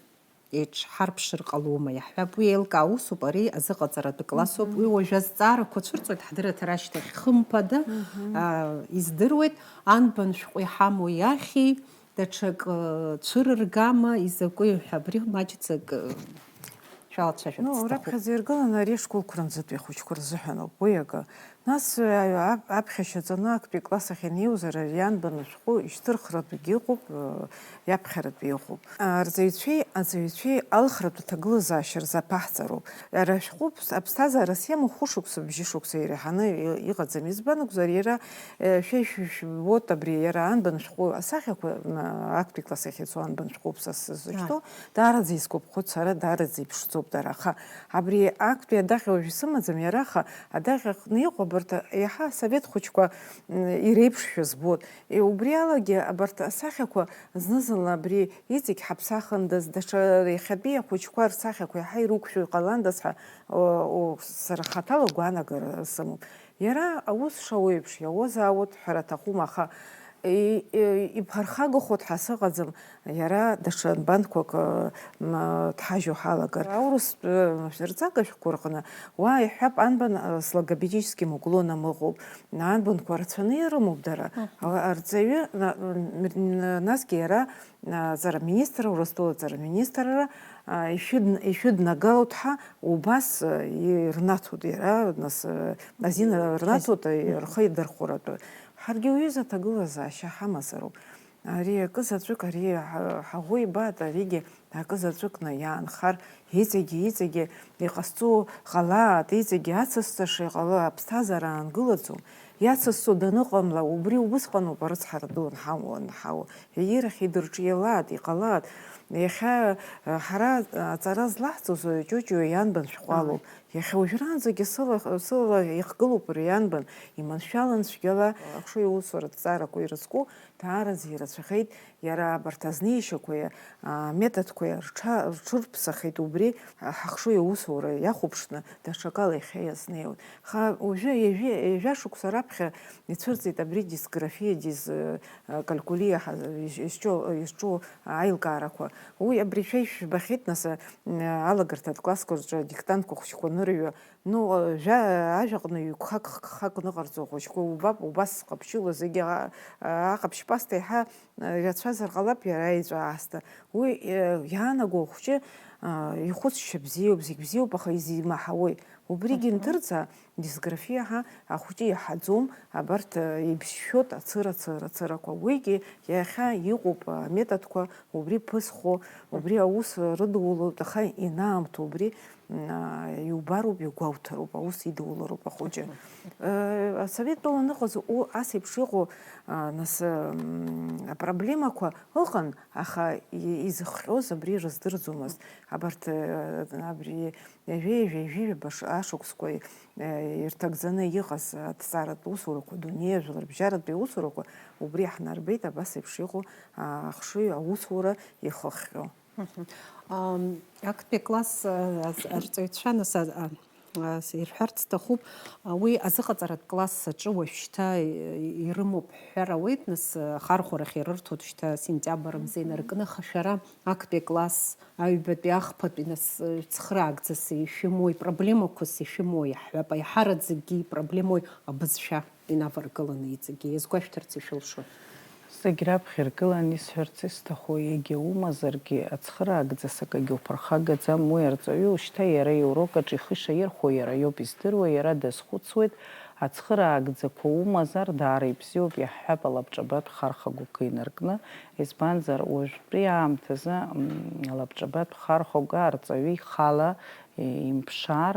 еиҿҳарԥшыр ҟалома, иаҳҳәап, уи еилкаа усуп, ари азыҟаҵаратә классоуп, уи уажәы азҵаарақәа цәырҵуеит, ҳдырраҭара ашьҭахь, хымԥада, Мгм. аа, издыруеит, анбан шәҟәы иҳамоу иахьи, даҽак, ы, цәырыргама, изакәи ҳәа, абри маҷӡак, ы, шәалацәажәарц Ну, сҭахуп. Раԥхьаӡа иргыланы ари ашколқәа рынӡатәи ахәыҷқәа рзыҳәаноуп, уи акы. Нас, э, ап-, аԥхьашьаҵаны актәи класс ахь инеиуазар, ари ианбан ашәҟәы ишьҭырхратәгьы ыҟоуп, э, иаԥхьаратәгьы ыҟоуп. Арҵаҩцәеи аҵаҩцәеи алхратә аҭагылазаашьа рзы аԥаҳҵароуп. Иара ашәҟәы ԥс-, аԥсҭазаара сиамоу хәышықәса, бжьышықәса иреиҳаны и-, иҟаӡам. Избан акәзар, иара, э, шәа ишәбоит абри, иара анбан ашәҟәы асахьақәа, м, актәи класс ахь ицо анбан шәҟәуп са сзышьҭоу, даараӡа исгәаԥхоит сара, даараӡа иԥшӡоуп дара. Аха абри актәи адаҟьа уажә исымаӡам, иара, аха адаҟьа аҟны иҟоу абарҭ еиҳа асовет хәыҷқәа, м, иреиԥшшәа збоит. Е, убри алагьы абарҭ асахьақәа зны-зынла абри иҵегь ҳаԥсахындаз, даҽа иахьатәи ахәыҷқәа рсахьақәа еиҳа ирықәшәо иҟаландаз ҳәа, о, о, сара хаҭала агәаанагара сымоуп. Иара аус шауеиԥш иауазаауеит ҳәара аҭахума, аха и-, и-, иԥхархагахоит ҳәа сыҟаӡам, иара даҽа нбанқәак, м, дҳажьо ҳалагар. Аурыстә, м, рҵага шәҟәқәа рҟны уа иҳәап, анбан, ы, с логопедическим уклоном ыҟоуп, анбанқәа рацәаны ирымоуп дара. Мгм. А-, арҵаҩы, на-, м, м, насгьы иара, а, ҵара министр, Урыстәыла ҵара министрра, а, ишәыдн-, ишәыднагалоит ҳәа убас, ы, ирнаҭоит иара, нас, ы, азин рнаҭоит, ы, рхы идырхәаратәы. Ҳаргьы уҩыза аҭагылазаашьа ҳамазароуп. Ари акы заҵәык, ари ҳа-, ҳаӷоу ибааит, аригьы акы заҵәыкны иаанхар, иҵегьы, иҵегьы иҟасҵо ҟалааит, иҵегьы ацысҵаша иҟало аԥсҭазаара аангылаӡом. Иацысҵо даныҟамла, убри убысҟаноуп арыцҳара ду анҳамоу, анҳауа. Егьирахь идырҿиалааит, иҟалааит. Иахьа, э, ҳара аҵара злаҳҵоз, э, Ҷуҷуа ианбан шәҟәалоуп. Иахьа уажәраанӡагьы сыла, сыла ихгылоуп ари ианбан, иманшәалан цәгьала ахшыҩ аусура аҭҵаарақәа ирызку даараӡа ирацәахеит, иара абарҭ азнеишьақәеи аметодқәеи рҽа-, рҽырԥсахит, убри ҳахшыҩ аусура иахәаԥшны даҽакала иахьа иазнеиуеит. Аха уажәы ҩажәи-, ҩажәа шықәса раԥхьа ицәырҵит абри дисграфиа диз-, калькулиа ҳа-, изҿу, изҿу аилкаарақәа. Уи абри шәа ишәбахьеит, нас, алагарҭатә классқәа рҿы адиктантқәа хәыҷқәа анырҩуа, ну, жәа-, ажәаҟны ҩ-гәхак, х-, гхак ныҟарҵо ахәыҷқәа убап, убас ҟаԥшьыла зегьы а-, аҟаԥшь паста еиҳа, а, иацәазар ҟалап, иара еиҵәа аасҭа. Уи, э, иаанаго ахәҷы, а, ихәыцшьа бзиоуп, зегь бзиоуп, аха изимаҳауеи? Убригьы Аҳа. Нҭырҵаа, дисграфиа ҳәа ахәҷы иаҳаӡом, абарҭ, э, ибжьшәоит ацыра, цыра, цырақәа. Уигьы иахьа иҟоуп аметодқәа, убри ԥызхо, убри аус рыдулоит, аха инаамҭоу убри Иубароуп, иугәоуҭароуп, аус идулароуп ахәыҷы. Асовет тәыла аныҟаз ас еиԥш иҟоу, нас, апроблемақәа ыҟан, аха изыхҟьоз абри рыздырӡомызт. Абарҭ абри ҩажәи ҩажәи жәаба ашықәсқәа ирҭагӡаны иҟаз аҭҵааратә усурақәа, дунеи ажәларбжьаратәи аусурақәа убри иаҳнарбеит, абас еиԥш иҟоу ахшыҩ аусура ихыхҟьо. Актәи акласс арҵаҩцәа, нас, ирҳәарц сҭахуп, уи азыҟаҵаратә класс аҿы уажәшьҭа ирымоуп ҳҳәар ауеит, нас, ахархәарахь ирырҭоит шьҭа сентиабр мза инаркны, аха шәара актәи акласс, аҩбатәи, ахԥатәи, нас, цхыраагӡас ишәымоу, ипроблемақәас ишәымоу иаҳҳәап, аиҳараӡакгьы ипроблемоу абызшәа инаваргыланы иҵегьы иазгәашәҭарц ишәылшоит. Зегь раԥхьа иргыланы исҳәарц исҭаху, егьа умазаргьы, ацхыраагӡас акагьы уԥырхагаӡам, уи арҵаҩы шьҭа иара иурок аҿы ихы ишаирхәо иара иоуп издыруа, иара дазхәыцуеит, ацхыраагӡақәа умазар, даара ибзиоуп, иаҳҳәап, алабҿабатә хархагәык инаркны, избанзар, уажәтәи аамҭазы, м, алабҿабатә хархәага арҵаҩы ихала, и-, имԥшаар,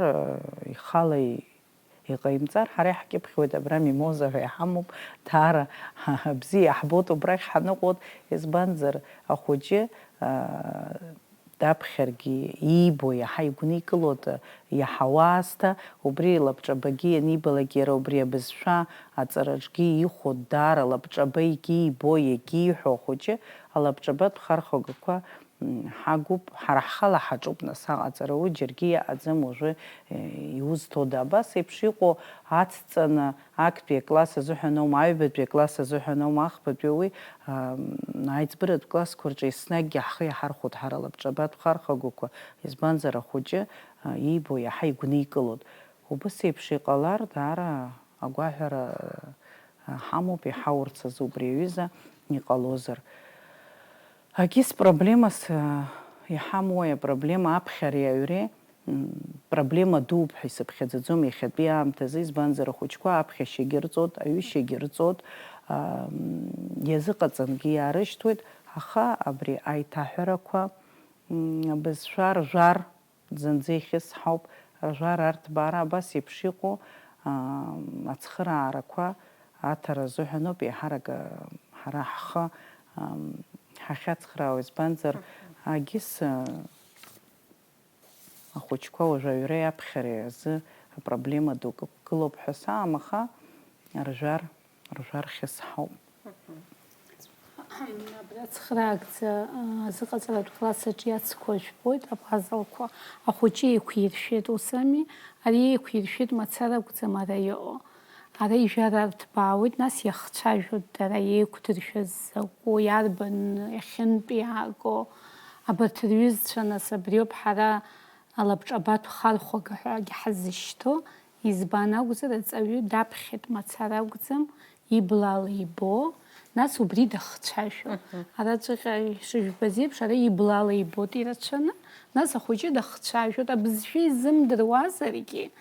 ихала и-, иҟаимҵар, ҳара иаҳкьыԥхьуеит, абра Мимоза ҳәа иҳамоуп, даара бзиа иаҳбоит убрахь ҳаныҟоу, избанзар, ахәыҷы, аа, даԥхьаргьы иибо иаҳа игәникылоит, иаҳауа аасҭа, убри лабҿабагьы ианибалак, иара убри абызшәа аҵараҿгьы ихәо, даара лабҿаба егьиибо, егьиҳәо ахәыҷы, алабҿабатә хархәагақәа м, ҳагуп, ҳара ҳхала ҳаҿуп, нас, аҟаҵара, уи џьаргьы иаҟаӡам, уажәы, э, иузҭода? Абас еиԥш иҟоу ацҵаны, актәи акласс азыҳәан аума, аҩбатәи акласс азыҳәан аума, ахԥатәи, уи, ам, аиҵбыратә классқәа рҿы еснагьгьы ҳхы иаҳархәоит ҳара лабҿабатә хархагақәа, избанзар, ахәыҷы, а, иибо иаҳа игәникылоит. Убыс еиԥш иҟалар, даара агәаҳәара, а, ҳамоуп, иҳаурц азы убри аҩыза иҟалозар. Агьыс проблемас, а, иҳамоуи апроблема аԥхьареи аҩреи, м, проблема дууп ҳәа исыԥхьаӡаӡом иахьатәи аамҭазы, избанзар, ахәыҷқәа аԥхьашьагьы рҵоит, аҩышьагьы рҵоит, а, м, иазыҟаҵангьы иаарышьҭуеит, аха абри аиҭаҳәарақәа, м, абызшәа ржәар, зынӡа ихьысҳауп, ржәар арҭбаара абас еиԥш иҟоу, аа, ацхыраарақәа аҭара азыҳәаноуп еиҳарак, аа, ҳара ҳхы, аа, ҳахьацхраауа, избанзар, агьыс, аа, ахәыҷқәа уажәы аҩреи аԥхьареи азы апроблема дук ықәгылоуп ҳәа саамаха, ржәар, ржәар хьысҳауп. Абра цхыраагӡа, а, азыҟаҵаратә класс аҿы иацқәоу жәбоит, апазлқәа. Ахәыҷы еиқәиршәеит, ус ами? Ари еиқәиршәеит мацара акәӡам ара иҟоу. Ара ижәар арҭбаауеит, нас иахцәажәоит дара еиқәдыршәаз закәу, иарбан иахьынтә иааго. Абарҭ рҩызцәа, нас, абриоуп ҳара алабҿабатә хархәага ҳәагьы ҳазышьҭоу. Избан акәзар, аҵаҩы даԥхьеит мацара акәӡам, иблала ибо, нас убри дахцәажәо. Мгм. Араҵәҟьа ишыжәбаз еиԥш, ара иблала ибот ирацәаны, нас ахәыҷы дахцәажәот, абызшәа изымдыруазаргьы,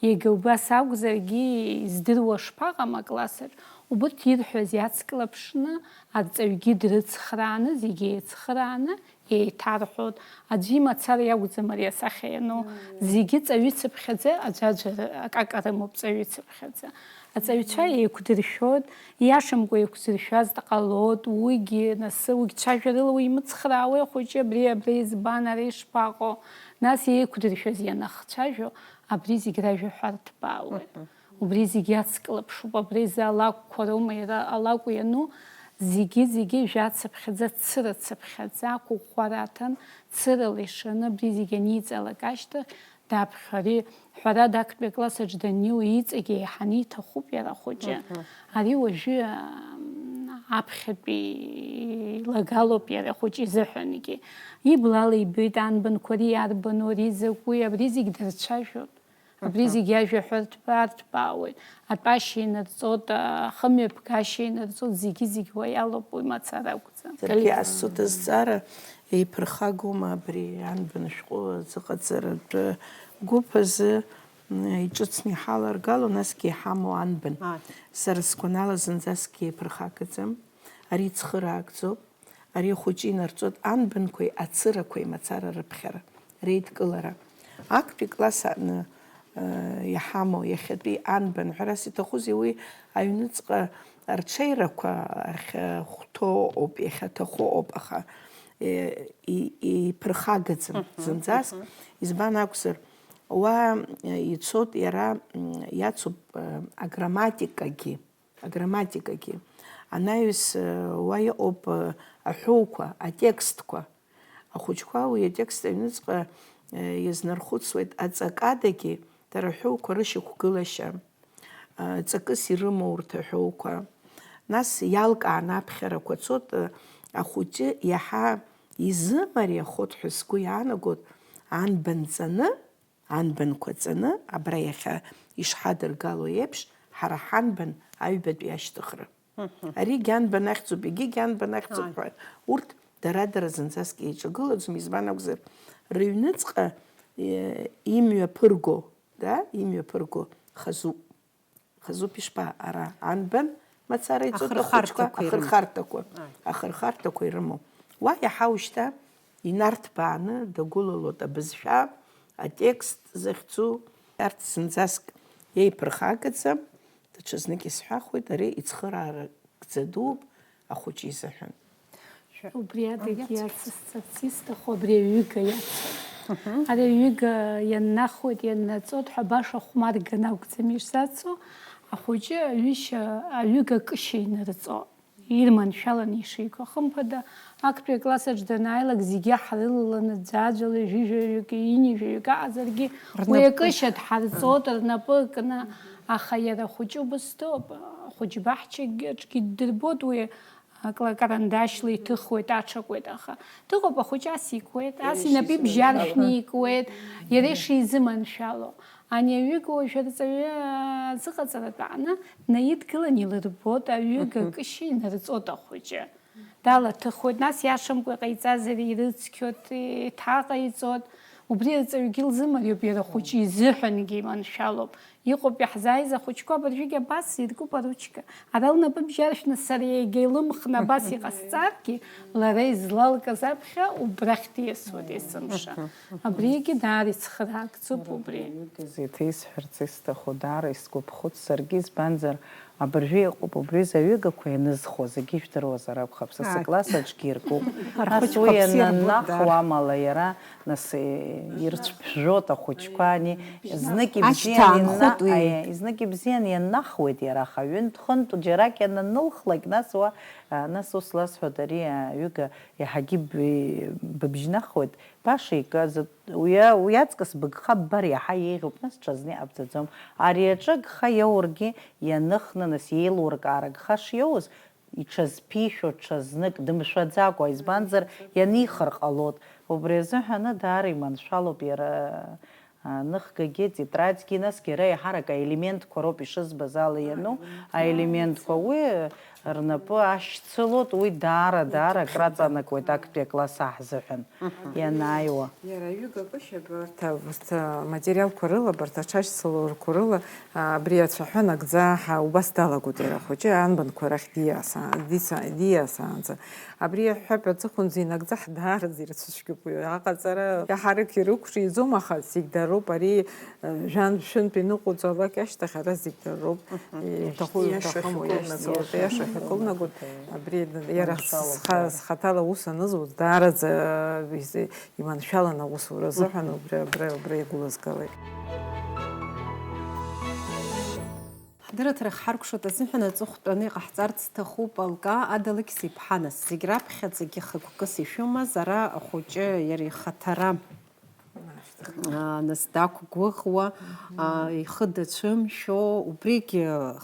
иага убас акәзаргьы, издыруа шԥаҟам аклассаҿ, убырҭ ирҳәаз иацклаԥшны, арҵаҩгьы дрыцхрааны, зегьы еицхрааны, еиҭарҳәоит, аӡәы имацара иакәӡам ари асахьа иану, зегьы ҵаҩыцыԥхьаӡа, аӡәаӡәа акака рымоуп ҵаҩыцыԥхьаӡа. Аҵаҩцәа еиқәдыршәоит, ииашамкәа еиқәзыршәаз дҟалоит, уигьы, нас, уигь цәажәарыла уимыцхраауеи, ахәыҷы абри, абри избан, ара ишԥаҟоу? Нас еиқәдыршәаз ианахцәажәо, абри зегь ражәа ҳәа рҭбаауеит. Мгм. Убри зегь иацклаԥшуп, абри изы алакәқәа роума, иара алакә иану, зегьы-зегьы жәацыԥхьаӡа, цырацыԥхьаӡа, ақәыӷәӷәара аҭан, цырала ишаны, абри зегь аниҵалак ашьҭахь, даԥхьо ари, ҳәарада, актәи акласс аҿы даннеиуа, иҵегь еиҳаны иҭахуп иара ахәыҷы. Мгм. Ари уажәы, ам, аԥхьатәи илагалоуп иара ахәыҷы изыҳәангьы. Иблала ибоит анбанқәа, ари иарбану, ари закәи, абри зегь дырцәажәоит. Абри зегь иажәа ҳәа рҭбаа-, рҭбаауеит. Атәашьа инарҵоит, ахымҩаԥгашьа инарҵоит, зегьы-зегь уа иалоуп, уи мацара акәӡам. Саргьы Асуҭ азҵаара еиԥырхагоума абри анбан шәҟәы азыҟаҵаратә гәыԥ азы, м, иҿыцны иҳаларгало, насгьы иҳамоу анбан? Ааи. Сара сгәанала зынӡаск еиԥырхагаӡам. Ари цхыраагӡоуп. Ари ахәыҷы инарҵоит анбанқәеи ацырақәеи мацара рыԥхьара, реидкылара. Актәи класс аҟны иҳамоу иахьатәи анбан ҳәарас иҭахузеи, уи аҩныҵҟа арҽеирақәа ахьахәҭоу ауп, иахьаҭаху ауп, аха иԥырхагаӡам зынӡаск. Избан акәзар, уа ицоит иара, иацуп аграмматикагьы. Аграмматикагьы. Анаҩс уа иҟоуп аҳәоуқәа, атекстқәа. Ахәыҷқәа уи атекст аҩныҵҟа иазнархәыцуеит аҵакадагьы дара аҳәоуқәа рышьақәгылашьа, ҵакыс ирымоу урҭ аҳәоуқәа. Нас иалкааны аԥхьарақәа цоит, ахәыҷы иаҳа изымариахоит ҳәа сгәы иаанагоит, анбан ҵаны, Анбанқәа ҵаны, абра иахьа ишҳадыргало еиԥш, ҳара ҳанбан аҩбатәи ашьҭыхра. Аригь анбан ахьӡуп, егьигь анбан ахьӡуп ҳәа, урҭ дара-дара зынӡаск еиҿагылаӡом, избан акәзар, рыҩныҵҟа имҩаԥырго, да, имҩаԥырго хазуп. Хазуп ишԥа, ара анбан мацара ицоит ахәыҷқәа, ахырхарҭақәа ирымоуп. Ахырхарҭақәа ирымоу. Уа иаҳа ушьҭа инарҭбааны дагәылалоит абызшәа, атекст захьӡу. Арҭ зынӡаск еиԥырхагаӡам, даҽазнык исҳәахуеит, ари ицхыраарагӡа дууп ахәыҷы изыҳәан. Убри адагьы иацысҵарц исҭаху абри аҩыга иацу. Ари аҩыга ианнахуеит, ианнаҵоит ҳәа баша хәмарган акәӡам ишзацу, ахәыҷы аҩышьа, аҩыга кышьа инарҵо, ирманшәаланы ишиго. Хымԥада, актәи аклассаҿ данааилак зегьы ҳрылаланы, ӡәаӡәала ҩажәи жәаҩык, ҩынҩажәаҩык аҟазаргьы, уи акышьа дҳарҵоит рнапы кны, аха иара хәыҷы убыс дыҟоуп, ахәыҷбаҳчаҿгьы ддырбоит уи, акла-, карандашьла иҭыхуеит, аҽакуеит, аха дыҟоуп ахәыҷы ас икуеит, ас инапи бжьаршәны икуеит, иара ишизыманшәало. Ани аҩыга уажә арҵаҩы азыҟаҵаратә аҟны днаидгылан илырбоит, аҩыга кышьа инарҵоит ахәыҷы. Далаҭыхуеит, нас иашамкәа иҟаиҵазар ирыцқьоит, иҭаҟаиҵоит. Убри арҵаҩгьы илзымариоуп, иара ахәыҷы изыҳәангьы иманшәалоуп. Иҟоуп иаҳзааиз ахәыҷқәа абыржәгьы абас иркуп аручка. Ара лнапы бжьаршәны сара егьа илымхны абас иҟасҵаргьы, лара излалгаз аԥхьа убрахь диасуеит есымша. Абригьы даара ицхыраагӡоуп убри. Еиҭа исҳәарц исҭаху, даара исгәаԥхоит саргьы, избанзар, абыржәы иҟоуп убри заҩыгақәа ианызхуа, зегьы ижәдыруазар акәхап, са сыкласс аҿгьы иркуп. Нас уи ананнахуа амала иара, нас, э, ирцәԥжәоит ахәыҷқәа, ани, знык ибзиан ианна-, аиеи, знык ибзиан ианнахуеит иара, аха ҩынтә-хынтә џьарак иананылхлак, нас уа, а, нас ус ласҳәоит, ари аҩыга иаҳагьы б-, быбжьнахуеит, баша икы, уи, уи аҵкыс быгха ббар иаҳа еиӷьуп, нас ҽазны иҟабҵаӡом. Ари аҿы агха иоургьы ианыхны, нас еилуркаара агха шиоуз, иҽазԥишәо ҽазнык дымшәаӡакәа, избанзар, ианихыр ҟалоит. Убри азыҳәаны даара иманшәалоуп иара, а, ныхгагьы, тетрадьгьы, насгьы иара еиҳарак аелементқәа роуп ишызбаз ала иану, аелементқәа уи рнапы ашьцылоит, уи даара, даара акраҵанакуеит актәи акласс аҳзыҳәан ианааиуа. Иара аҩыга кышьа абарҭ, абарҭ аматериалқәа рыла, абарҭ аҽашьцыларақәа рыла, а, абри ацәаҳәа нагӡа ҳәа убас далагоит иара ахәыҷы, анбанқәа рахь диаса-, дица-, дииасаанӡа. Абри аҳәҳәатә аҵыхәанӡа инагӡа ҳдаараӡа ирцәыцәгьоуп уи аҟаҵара. Иаҳарак ирықәшиӡом, аха зегь дароуп, ари, э, жәантә-шәынтә иныҟәоҵалак ашьҭахь ара зегь дароуп. Иҭаху иҭахым уи иашьцылоит, иашахь икылнагоит. Абри иара сха-, схаҭала аус анызуз, даараӡа, э, из-, иманшәалан аусура азыҳәан убри, абра, абра иагәылазгалеит. Ҳдырраҭара хҳаркәшоит азыҳәан аҵыхәтәаны иҟаҳҵарц сҭахуп Алкаа Ада Алықьса-иԥҳа, нас зегь раԥхьаӡагьы хықәкыс ишәымаз, ара ахәыҷы иара ихаҭара, аа, нас дақәгәыӷуа, аа, ихы дацәымшәо, убригь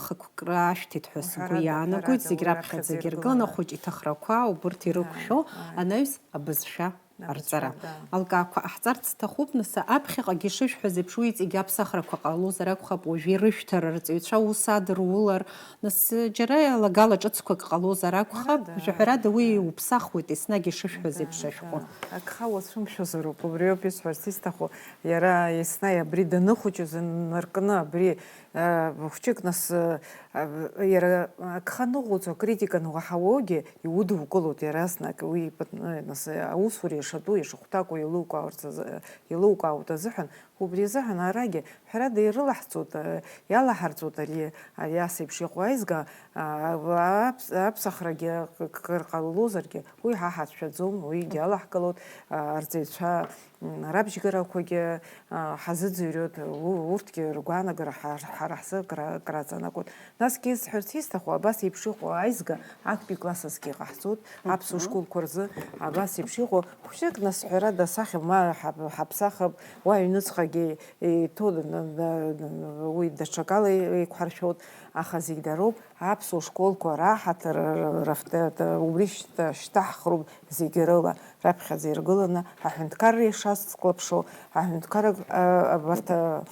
хықәкра ашәҭеит ҳәа сгәы иаанагоит, зегь раԥхьаӡагьы иргылан ахәыҷ иҭахрақәа убырҭ ирықәшәо, анаҩс абызшәа арҵара. Алкаақәа ҟаҳҵарц сҭахуп, нас, аԥхьаҟагьы ишышәҳәаз еиԥш, уи иҵегьы аԥсахрақәа ҟалозар акәхап, уажәы ирышәҭар, арҵаҩцәа аус адырулар, нас, џьара иалагала ҿыцқәак ҟалозар акәхап, жәаҳәарада уи иуԥсахуеит, еснагь ишышәҳәаз еиԥш ашәҟәы. Агха уацәымшәозароуп, убриоуп исҳәарц исҭаху, иара еснагь абри даныхәыҷыз инаркны, абри Э, хәҷык нас, э, э, иара агха ныҟәуҵо, акритика ануаҳауагьы иудукылоит иаразнак, уи ипытны, нас, э, аусура иаш-, ишатәу, ишыхәҭакәу еилукаауарц азы, еилукаауеит азыҳәан, убри азыҳәан арагьы, ҳәарада, ирылаҳҵоит, э, иалаҳарҵоит ари, ари ас еиԥш иҟоу аизга, а, аԥс-, аԥсахрагьы к-, кыр ҟалозаргьы, уи ҳа ҳацәшәаӡом, уигьы алаҳгалоит, а, арҵаҩцәа, м, рабжьгарақәагьы, а, ҳазыӡырҩуеит, у-, урҭгьы ргәаанагара ҳа-, ҳара ҳзы кра-, краҵанакуеит. Насгьы исҳәарц исҭаху, абас еиԥш иҟоу аизга актәи класс азгьы иҟаҳҵоит, аԥсуа школқәа рзы абас еиԥш иҟоу, хәшәык, нас, ҳәарада, асахьа ма ҳаԥ-, ҳаԥсахып, уа аҩныҵҟагьы иҭоу н-, н-, н-, уи даҽакала еиқәҳаршәоит, аха зегь дароуп, аԥсуа школқәа раҳаҭыр р-, р-, раф-, т-, т-, убри шьҭа-, шьҭаҳхроуп зегь рыла, раԥхьаӡа иргыланы, аҳәынҭқарра ишацклаԥшуа, аҳәынҭқарра, а, абарҭ, а,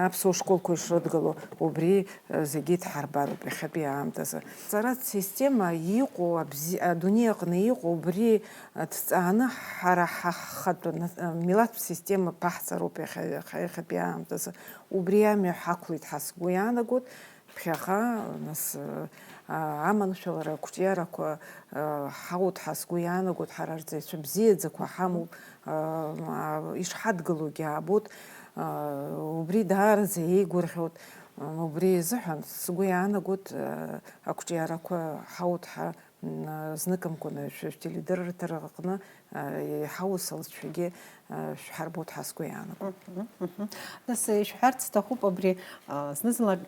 аԥсуа школқәа ишрыдгыло, убри, а, зегьы идҳарбароуп иахьатәи аамҭазы. Аҵаратә система иҟоу, абзи-, адунеи аҟны иҟоу, убри, а, дҵааны ҳара ҳа-, ҳхатәы на-, а, милаҭтә система ԥаҳҵароуп иахьа-, иахьа-, иахьатәи аамҭазы. Убри амҩа ҳақәлеит ҳәа сгәы иаанагоит. Ԥхьаҟа, нас, а, аманшәалара ақәҿиарақәа, а, ҳауҭ ҳәа сгәы иаанагоит, ҳара арҵаҩцәа бзиаӡақәа ҳамоуп, а, а, ишҳадгылогьы аабоит, а, убри даараӡа еигәырӷьоит, м, убри азыҳәан сгәы иаанагоит, а, ақәҿиарақәа ҳауҭ ҳәа, м, зныкымкәаны шә-, шәтеледырраҭара аҟны, а, иҳаус алҵшәагьы, а, шәҳарбоит ҳәа сгәы иаанагоит. Мгм, мгм. Нас ишәҳәарц сҭахуп абри, а, зны-зынла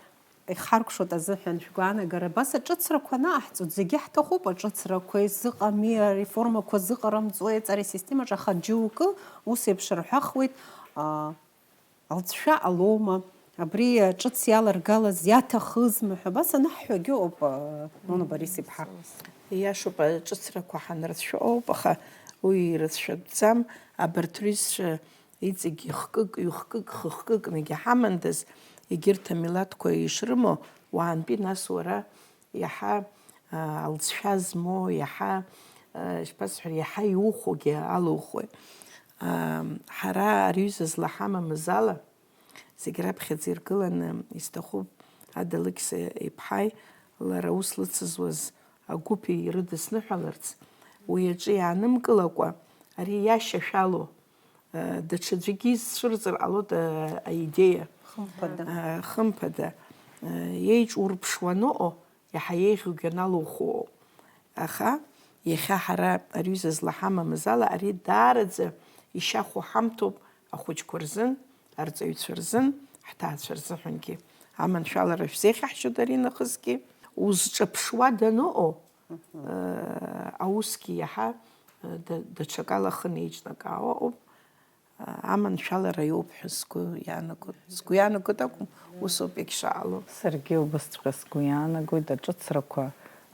ихаркәшоит азыҳәан шәгәаанагара, абас аҿыцрақәа анаҟаҳҵоит, зегьы ҳҭахуп аҿыцрақәа, изыҟами, ареформақәа зыҟарымҵои аҵареи асистемаҿы, аха џьоукы ус еиԥш рҳәахуеит, а, алҵшәа ҟалома, абри ҿыц иаларгалаз иаҭахызма ҳәа, абас анаҳҳәогьы ыҟоуп, а, Нуна Борис-иԥҳа. Ииашоуп, аҿыцрақәа ҳанрыцәшәо ауп, аха уи ирыцәшәатәӡам, абарҭ рҩызцәа иҵегь хкык, ҩ-хкык, хы-хкыкныгьы ҳамандаз, егьырҭ амилаҭқәа ишрымоу, уаантәи нас уара иаҳа, а, алҵшәа змоу, иаҳа, а, ишԥасҳәари, иаҳа иухәогьы алухуеит. А, ҳара ари аҩыза злаҳамамыз ала, зегь раԥхьаӡа иргыланы исҭахуп Ада Алықьса иԥҳаи лара аус лыцызуаз агәыԥи ирыдысныҳәаларц, уи аҿы иаанымкылакәа, ари иашьашәалоу, э, даҽаӡәгьы изцәырҵыр ҟалоит, э, аидеиа. Хымԥада. Э, хымԥада. Э, иеиҿурԥшуа аныҟоу, иаҳа еиӷьугьы аналухуоу. Аха иахьа ҳара ари аҩыза злаҳамамыз ала, ари даараӡа ишьахәо ҳамҭоуп ахәыҷқәа рзын, арҵаҩцәа рзын, ҳҭаацәа рзыҳәангьы. Аманшәалара шәзеиӷьаҳшьоит аринахысгьы. Узҿаԥшуа даныҟоу, э, аусгьы иаҳа, э, да-, даҽакала ахы неиҿнакаауа ыҟоуп. Аманшәалара иоуп ҳәа сгәы иаанагоит. Сгәы иаанагоит акәым, усоуп иагьшаало. Саргьы убасҵәҟьа сгәы иаанагоит, аҿыцрақәа,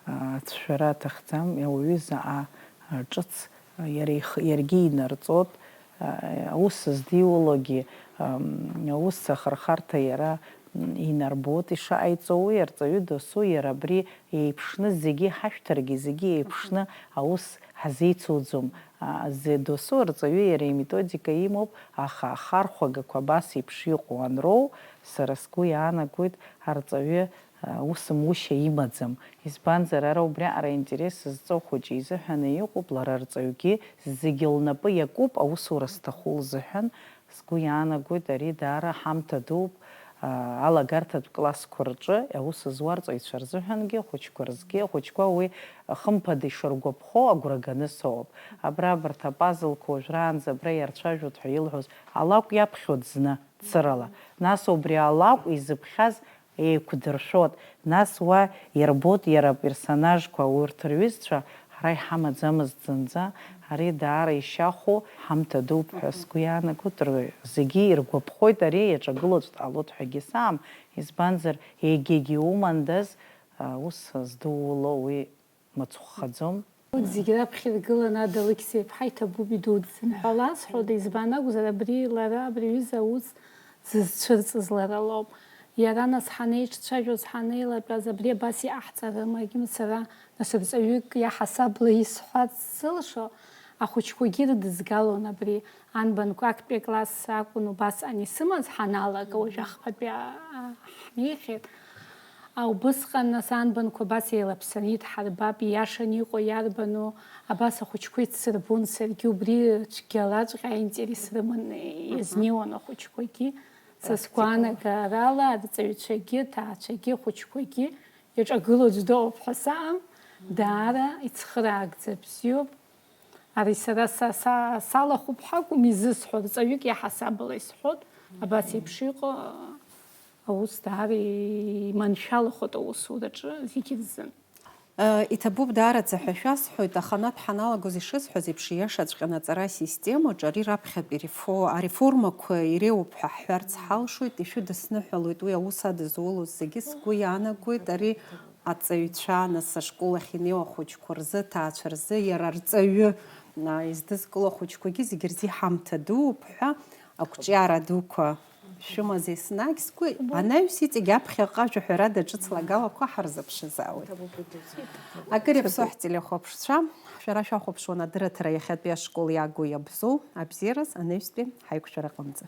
а, ацәшәара аҭахӡам, ауаҩы заҟа, а, ҿыц, а, иара ихы, иаргьы инарҵоит, а, аус здиулогьы, ам, аус ахырхарҭа иара, м, инарбоит, ишаҟаиҵо уи арҵаҩы досу иара абри еиԥшны зегьы ҳашәҭаргьы, зегьы еиԥшны аус ҳазеицуӡом. А, зе-, досу арҵаҩы иара иметодика имоуп, аха ахархәагақәа абас еиԥш иҟоу анроу, сара сгәы иаанагоит, арҵаҩы, а, ус мушьа имаӡам. Избанзар, ара убриаҟара аинтерес зҵоу хәыҷы изыҳәаны иҟоуп, лара арҵаҩгьы зегьы лнапы иакуп аусура зҭаху лзыҳәан, Сгәы иаанагоит, ари даара ҳамҭа дууп, аа, алагарҭатә классқәа рҿы аус зуа арҵаҩцәа рзыҳәангьы, ахәыҷқәа рзгьы, ахәыҷқәа уи, хымԥада, ишыргәаԥхо агәра ганы соуп. Абра абарҭ апазлқәа уажәраанӡа абра иарцәажәоит ҳәа илҳәоз алакә иаԥхьоит зны, цырала. Нас убри алакә изыԥхьаз еиқәдыршәоит. Нас уа ирбоит иара аперсонажқәа, урҭ рҩызцәа ҳара иҳамаӡамызт зынӡа, ари даара ишьахәу ҳамҭа дууп ҳәа сгәы иаанагоит, р-, зегьы иргәаԥхоит, ари иаҿагылоит, дҟалоит ҳәагьы саам, избанзар, егьагьы иумандаз, а, ус здууло уи мыцхәхаӡом. Урҭ зегь раԥхьа иргыланы Ада Алықьса-иԥҳа иҭабуп идуӡӡан ҳәа лазҳәода, избан акәзар, абри лара, абри аҩыза аус дзызцәырҵыз лара лоуп. Иара нас ҳанеиҿцәажәоз, ҳанеилатәаз, абри абас иҟаҳҵарыма, егьымцара, нас рҵаҩык иаҳасабла исҳәарц сылшо, ахәыҷқәагьы ирыдызгалон абри, анбанқәа актәи акласс акәын убасҟан исымаз, ҳаналага, уажә ахԥатәи а-, а-, ҳнеихьеит. Убысҟан нас анбанқәа абас еилаԥсаны идҳарбап, ииашаны иҟоу иарбану, абас ахәыҷқәа ицсырбон, саргьы убри цәгьалаҵәҟьа аинтерес рыманы иазнеиуан ахәыҷқәагьы. Са сгәаанагарала, арҵаҩцәагьы, аҭаацәагьы, ахәыҷқәагьы иаҿагыло аӡә дыҟоуп ҳәа саам, даара ицхыраагӡа бзиоуп. Ари сара са, са, салахәуп ҳәа акәым изысҳәо, рҵаҩык иаҳасабала исҳәоит, абас еиԥш иҟоу аус даара иманшәалахоит аусураҿы зегьы рзын. Э, иҭабуп даараӡа ҳәа шәасҳәоит, аха анатә ҳаналагоз ишысҳәаз еиԥш, ииашаҵәҟьаны аҵара асистемаҿы ари раԥхьатәи рефо-, ареформақәа иреиуоуп ҳәа ҳҳәарц ҳалшоит, ишәыдысныҳәалоит уи аус адызулоз зегьы, сгәы иаанагоит, ари аҵаҩцәа, нас ашкол ахь инеиуа ахәыҷқәа рзы, аҭаацәа рзы, иара арҵаҩы, а, издызкыло ахәыҷқәагьы зегьы рзы иҳамҭа дууп ҳәа, ақәҿиара дуқәа шәымаз еснагь сгәы анаҩс иҵегь аԥхьаҟа жәаҳәарада ҿыц лагалақәа ҳарзыԥшызаауеит. Акыр иаԥсоу ҳтелехәаԥшцәа, шәара шәахәаԥшуан адырраҭара иахьатәи ашкол иагу иабзоу, абзиараз анаҩстәи ҳаиқәшәараҟынӡа.